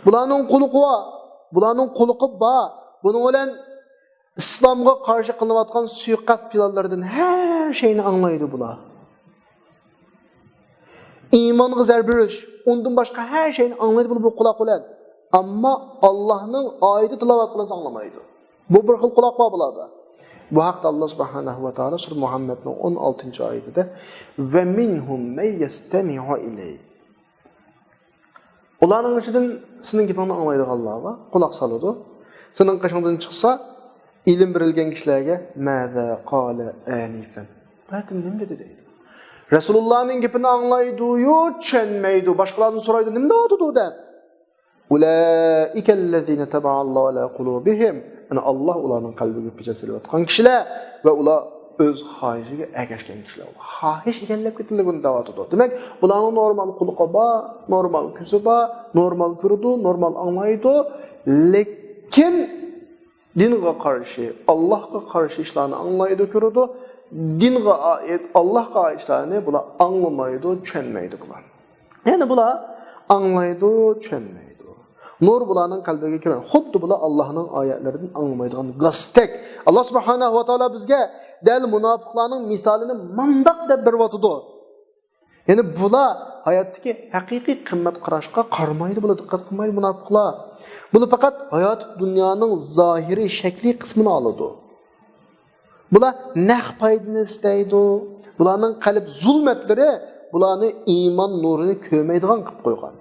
بۇلارنىڭ قۇلىقى بار، بۇلارنىڭ قۇلىقى بار. بۇنىڭ بىلەن ئىسلامغا قارشى قىلىنىۋاتقان سۇيىقەست پىلانلىرىدىن ھەر شەينى ئاڭلايدۇ بۇلار. ئىمانغا زەربە بېرىش، ئۇندىن باشقا ھەر شەينى ئاڭلايدۇ بۇ، بۇ قۇلاق بىلەن. ئەمما ئاللانىڭ ئايىتى تىلاۋەت قىلىنسا ئاڭلىمايدۇ. بۇ بىر خىل قۇلاق بار بۇلاردا. بۇ ھەقتە ئاللا سۇبھانەھۇ ۋە تائالا سۈرە مۇھەممەدنىڭ ئون ئالتىنچى ئايىتىدە، ۋە مىنھۇم مەن يەستەمىئۇ ئىلەيك. ئۇلارنىڭ ئىچىدىن سېنىڭ گېپىڭنى ئاڭلايدىغانلار بار، قۇلاق سالىدۇ. سېنىڭ قېشىڭدىن چىقسا، ئىلىم بېرىلگەن كىشىلەرگە، ماذا قال ئانفا؟ بۇ يەردە نېمە دېدى دەيدۇ. رەسۇلۇللانىڭ گېپىنى ئاڭلايدۇ-يۇ، چۈشەنمەيدۇ، باشقىلاردىن سورايدۇ، نېمە دەۋاتىدۇ دەپ. ئۇلائىكەللەزىنە تەبەئەللاھۇ ئەلا قۇلۇبىھىم. ئەنە، ئاللا ئۇلارنىڭ قەلبىگە پېچەت سېلىۋاتقان كىشىلەر ۋە ئۇلار ئۆز خاھىشىگە ئەگەشكەن كىشىلەر. خاھىش ئىگىلەپ كېتىلگىنى دەۋاتىدۇ. دېمەك، بۇلارنىڭ نورمال قۇلىقى بار، نورمال كۆزى بار، نورمال كۆرىدۇ، نورمال ئاڭلايدۇ. لېكىن دىنغا قارشى، ئاللاھقا قارشى ئىشلارنى ئاڭلايدۇ، كۆرىدۇ. دىنغا ئائىت، ئاللاھقا ئائىت ئىشلارنى بۇلار ئاڭلىمايدۇ، چۈشەنمەيدۇ بۇلار. يەنى بۇلار ئاڭلايدۇ، چۈشەنمەيدۇ. نۇر بۇلارنىڭ قەلبىگە كىرگەن. خۇددى بۇلار ئاللاھنىڭ ئايەتلىرىدىن ئاڭلىمايدىغان گازتەك. ئاللاھ سۇبھانەھۇ ۋە تائالا بىزگە دەل مۇناپىقلارنىڭ مىسالىنى مانداق دەپ بېرىۋاتىدۇ. يەنى بۇلار ھاياتتىكى ھەقىقىي قىممەت قاراشقا قارىمايدۇ، بۇلار دىققەت قىلمايدۇ مۇناپىقلار. بۇلار پەقەت ھايات دۇنيانىڭ زاھىرىي شەكلىي قىسمىنى ئالىدۇ. بۇلار نەق پايدىنى ئىستەيدۇ. بۇلارنىڭ قەلب زۇلمەتلىرى بۇلارنى ئىمان نۇرىنى كۆرمەيدىغان قىلىپ قويغان.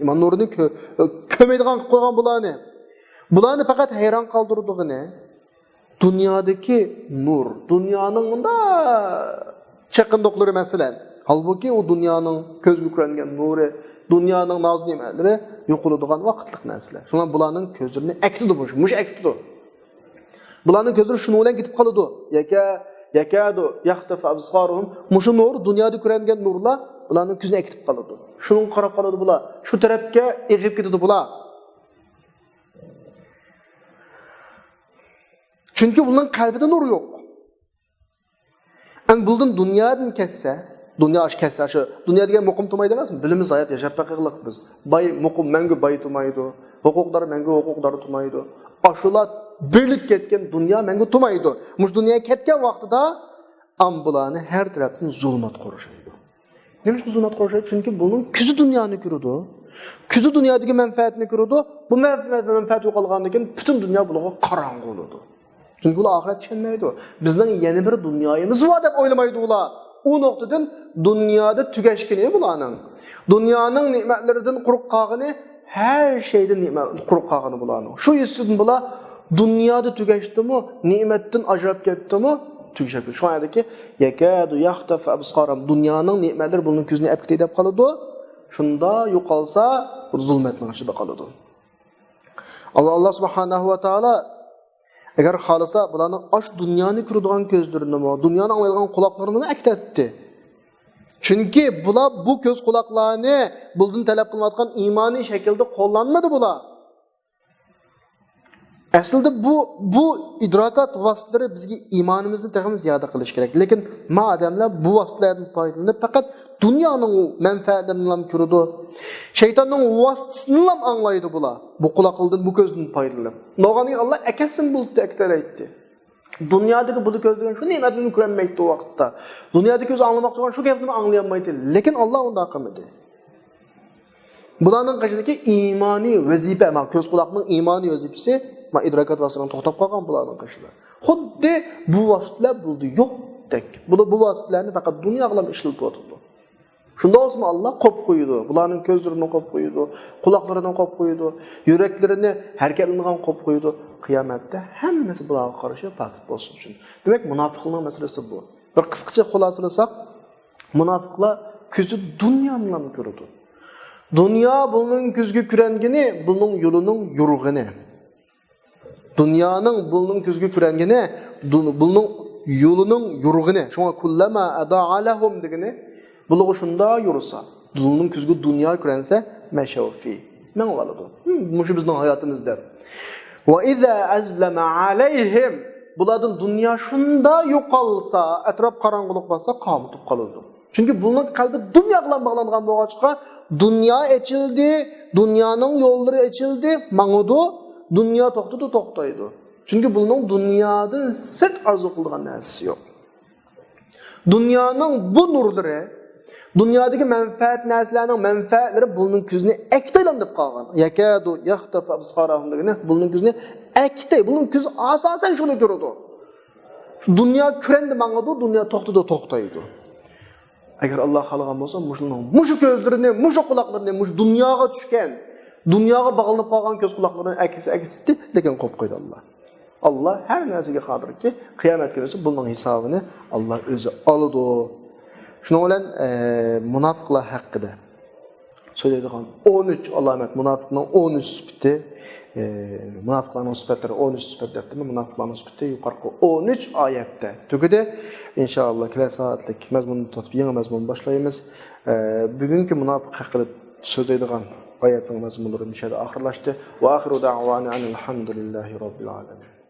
ئىمان نۇرىنى كۆ-، كۆرمەيدىغان قىلىپ قويغان بۇلارنى. بۇلارنى پەقەت ھەيران قالدۇرىدىغىنى دۇنيادىكى نۇر، دۇنيانىڭ مۇنداق چېقىندۇقلىرى مەسىلەن. ھالبۇكى، ئۇ دۇنيانىڭ كۆزگە كۆرۈنگەن نۇرى، دۇنيانىڭ ناز-نېمەتلىرى يوقىلىدىغان ۋاقىتلىق نەرسىلەر. شۇڭا بۇلارنىڭ كۆزلىرىنى ئەكېتىدۇ مۇشۇ، مۇشۇ ئەكېتىدۇ. بۇلارنىڭ كۆزلىرى شۇنىڭ بىلەن كېتىپ قالىدۇ. يەكە-، يەكادۇ يەختەفۇ ئەبسارۇھۇم. مۇشۇ نۇر، دۇنيادا كۆرۈنگەن نۇرلار بۇلارنىڭ كۆزىنى ئەكېتىپ قالىدۇ. شۇنىڭغا قاراپ قالىدۇ بۇلار. شۇ تەرەپكە ئېغىپ كېتىدۇ بۇلار. چۈنكى بۇلارنىڭ قەلبىدە نۇر يوق. ئەمما بۇلدىن دۇنيادىن كەتسە، دۇنيا ئاشۇ كەتسە، شۇ دۇنيا دېگەن مۇقىم تۇمايدۇ ئەمەسمۇ؟ بىلىمىز ھايات ياشاپ بېقىغلىق بىز. باي مۇقىم، مەڭگۈ باي تۇمايدۇ. ھوقۇقدار مەڭگۈ ھوقۇقدار تۇمايدۇ. ئاشۇلار بېرىلىپ كەتكەن دۇنيا مەڭگۈ تۇمايدۇ. مۇشۇ دۇنيا كەتكەن ۋاقتىدا ئام بۇلارنى ھەر تەرەپتىن زۇلمەت قورشايدۇ. نېمىشقا زۇلمەت قورشايدۇ؟ چۈنكى بۇنىڭ كۆزى دۇنيانى كۆرىدۇ. كۆزى دۇنيادىكى مەنپەئەتنى كۆرىدۇ. بۇ مەنپەئەت، مەنپەئەت يوقالغاندىن كېيىن پۈتۈن دۇنيا بۇلارغا قاراڭغۇ بولىدۇ. چۈنكى ئۇلار ئاخىرەت چۈشەنمەيدۇ. بىزنىڭ يەنە بىر دۇنيايىمىز بار دەپ ئويلىمايدۇ ئۇلار. ئۇ نۇقتىدىن دۇنيادا تۈگەشكىنى بۇلارنىڭ. دۇنيانىڭ نېمەتلىرىدىن قۇرۇق قالغىنى، ھەر شەيدىن نېمەت قۇرۇق قالغىنى بۇلارنىڭ. شۇ يۈزىدىن بۇلار دۇنيادا تۈگەشتىمۇ، نېمەتتىن ئاجراپ كەتتىمۇ، تۈگىشىپ كېتىدۇ. شۇڭا ئايەتتىكى، يەكادۇ يەختەفۇ ئەبسارۇم، دۇنيانىڭ نېمەتلىرى بۇنىڭ كۆزىنى ئەپ كېتەي دەپ قالىدۇ. شۇندا يوقالسا، زۇلمەتنىڭ ئىچىدە قالىدۇ. ئاللا، ئاللا سۇبھانەھۇ ۋە تائالا ئەگەر خالىسا، بۇلارنىڭ ئاش دۇنيانى كۆرىدىغان كۆزلىرىنىمۇ، دۇنيانى ئاڭلايدىغان قۇلاقلىرىنىمۇ ئەكېتەتتى. چۈنكى بۇلار بۇ كۆز قۇلاقلارنى بۇلدىن تەلەپ قىلىنىۋاتقان ئىمانىي شەكىلدە قوللانمىدى بۇلار. ئەسلىدە بۇ، بۇ ئىدراكات ۋاسىتىلىرى بىزگە ئىمانىمىزنى تېخىمۇ زىيادە قىلىشى كېرەك. لېكىن ما ئادەملەر بۇ ۋاسىتىلەردىن پايدىلىنىپ، پەقەت دۇنيانىڭ مەنپەئەتلىرىنىلا كۆرىدۇ. شەيتاننىڭ ۋاسىتىسىنىلا ئاڭلايدۇ بۇلار. بۇ قۇلاقلىرىدىن، بۇ كۆزدىن پايدىلىنىپ. نوغانىغا ئاللا ئەكەتسىن بۇلۇتتا ئەكېتەلەيتتى. دۇنيادىكى بۇنى كۆز دېگەن شۇ نېمەتنى كۆرەلمەيتتى ئۇ ۋاقىتتا. دۇنيادىكى كۆز ئاڭلىماقچى بولغان شۇ گەپنىمۇ ئاڭلىيالمايتتى. لېكىن ئاللا ئۇنداق قىلمىدى. بۇلارنىڭ قېشىدىكى ئىمانىي ۋەزىپە، مانا كۆز قۇلاقنىڭ ئىمانىي ۋەزىپىسى، مانا ئىدراكات ۋاسىتىنىڭ توختاپ قالغان بۇلارنىڭ قېشىدا. خۇددى بۇ ۋاسىتىلەر بۇلدا يوقتەك. بۇلار بۇ ۋاسىتىلەرنى پەقەت دۇنياغىلا ئىشلىتىۋاتىدۇ. شۇنداق بولسىمۇ ئاللا قوپ قويىدۇ. بۇلارنىڭ كۆزلىرىنى قوپ قويىدۇ، قۇلاقلىرىنى قوپ قويىدۇ، يۈرەكلىرىنى ھەرىكەتلىنىدىغان قوپ قويىدۇ. قىيامەتتە ھەممىسى بۇلارغا قارشى پاكىت بولسۇن ئۈچۈن. دېمەك، مۇناپىقلارنىڭ مەسىلىسى بۇ. بىر قىسقىچە خۇلاسىلىساق، مۇناپىقلار كۆزى دۇنيانىلا كۆرىدۇ. دۇنيا بۇنىڭ كۆزىگە كۆرۈنگىنى، بۇنىڭ يولىنىڭ يورۇقىنى. دۇنيانىڭ بۇنىڭ كۆزىگە كۆرۈنگىنى، دۇ-، بۇنىڭ يولىنىڭ يورۇقىنى. شۇڭا كۇللەما ئەزاغە لەھۇم دېگىنى، بۇلارغا شۇنداق يورۇسا، بۇنىڭ كۆزىگە دۇنيا كۆرۈنسە، مەشەۋ فى، مېڭىۋالىدۇ. ھىم، مۇشۇ بىزنىڭ ھاياتىمىز دەپ. ۋە ئىزا ئەزلەمە ئەلەيھىم، بۇلاردىن دۇنيا شۇنداق يوقالسا، ئەتراپ قاراڭغۇلۇق باسسا، قامىتىپ قالىدۇ. چۈنكى بۇنىڭ قەلبى دۇنيا بىلەن باغلانغان بولغاچقا، دۇنيا ئېچىلدى، دۇنيانىڭ يوللىرى ئېچىلدى، ماڭىدۇ، دۇنيا توختىدى، توختايدۇ. چۈنكى بۇنىڭ دۇنيادىن سىرت ئارزۇ قىلىدىغان نەرسىسى يوق. دۇنيانىڭ بۇ نۇرلىرى، دۇنيادىكى مەنپەئەت نەرسىلەرنىڭ مەنپەئەتلىرى بۇنىڭ كۆزىنى ئەكېتەيلەن دەپ قالغان. يەكادۇ يەختەفۇ ئەبسارەھۇم دېگىنى، بۇنىڭ كۆزىنى ئەكېتەي، بۇنىڭ كۆزى ئاساسەن شۇنى كۆرىدۇ. دۇنيا كۆرەندى ماڭىدۇ، دۇنيا توختىدى، توختايدۇ. ئەگەر ئاللا خالىغان بولسا، مۇشۇنىڭ، مۇشۇ كۆزلىرىنى، مۇشۇ قۇلاقلىرىنى، مۇشۇ دۇنياغا چۈشكەن، دۇنياغا باغلىنىپ قالغان كۆز قۇلاقلىرىنى ئەكىتسە، ئەكىتتى، لېكىن قويۇپ قويدى ئاللا. ئاللا ھەر نەرسىگە قادىركى، قىيامەت كۈنىسى بۇنىڭ ھېسابىنى ئاللا ئۆزى ئالىدۇ. شۇنىڭ بىلەن، ئە، مۇناپىقلار ھەققىدە سۆزلەيدىغان ئون ئۈچ ئالامەت، مۇناپىقنىڭ ئون ئۈچ سۈپىتى. ئى، مۇناپىقلارنىڭ سۈپەتلىرى، ئون ئۈچ سۈپەت دەپتىمۇ؟ مۇناپىقلارنىڭ سۈپىتى يۇقىرىقى ئون ئۈچ ئايەتتە تۈگىدى. ئىنشائاللا، كېلەر سائەتلىك مەزمۇننى تۇتۇپ، يېڭى مەزمۇن باشلايمىز. ئى، بۈگۈنكى مۇناپىق ھەققىدە سۆزلەيدىغان ئايەتنىڭ مەزمۇنلىرى مۇشۇ يەردە ئاخىرلاشتى. ۋە ئاخىرۇ دەئۋانا ئەنىل ھەمدۇلىللاھى رەببىل ئالەمىن.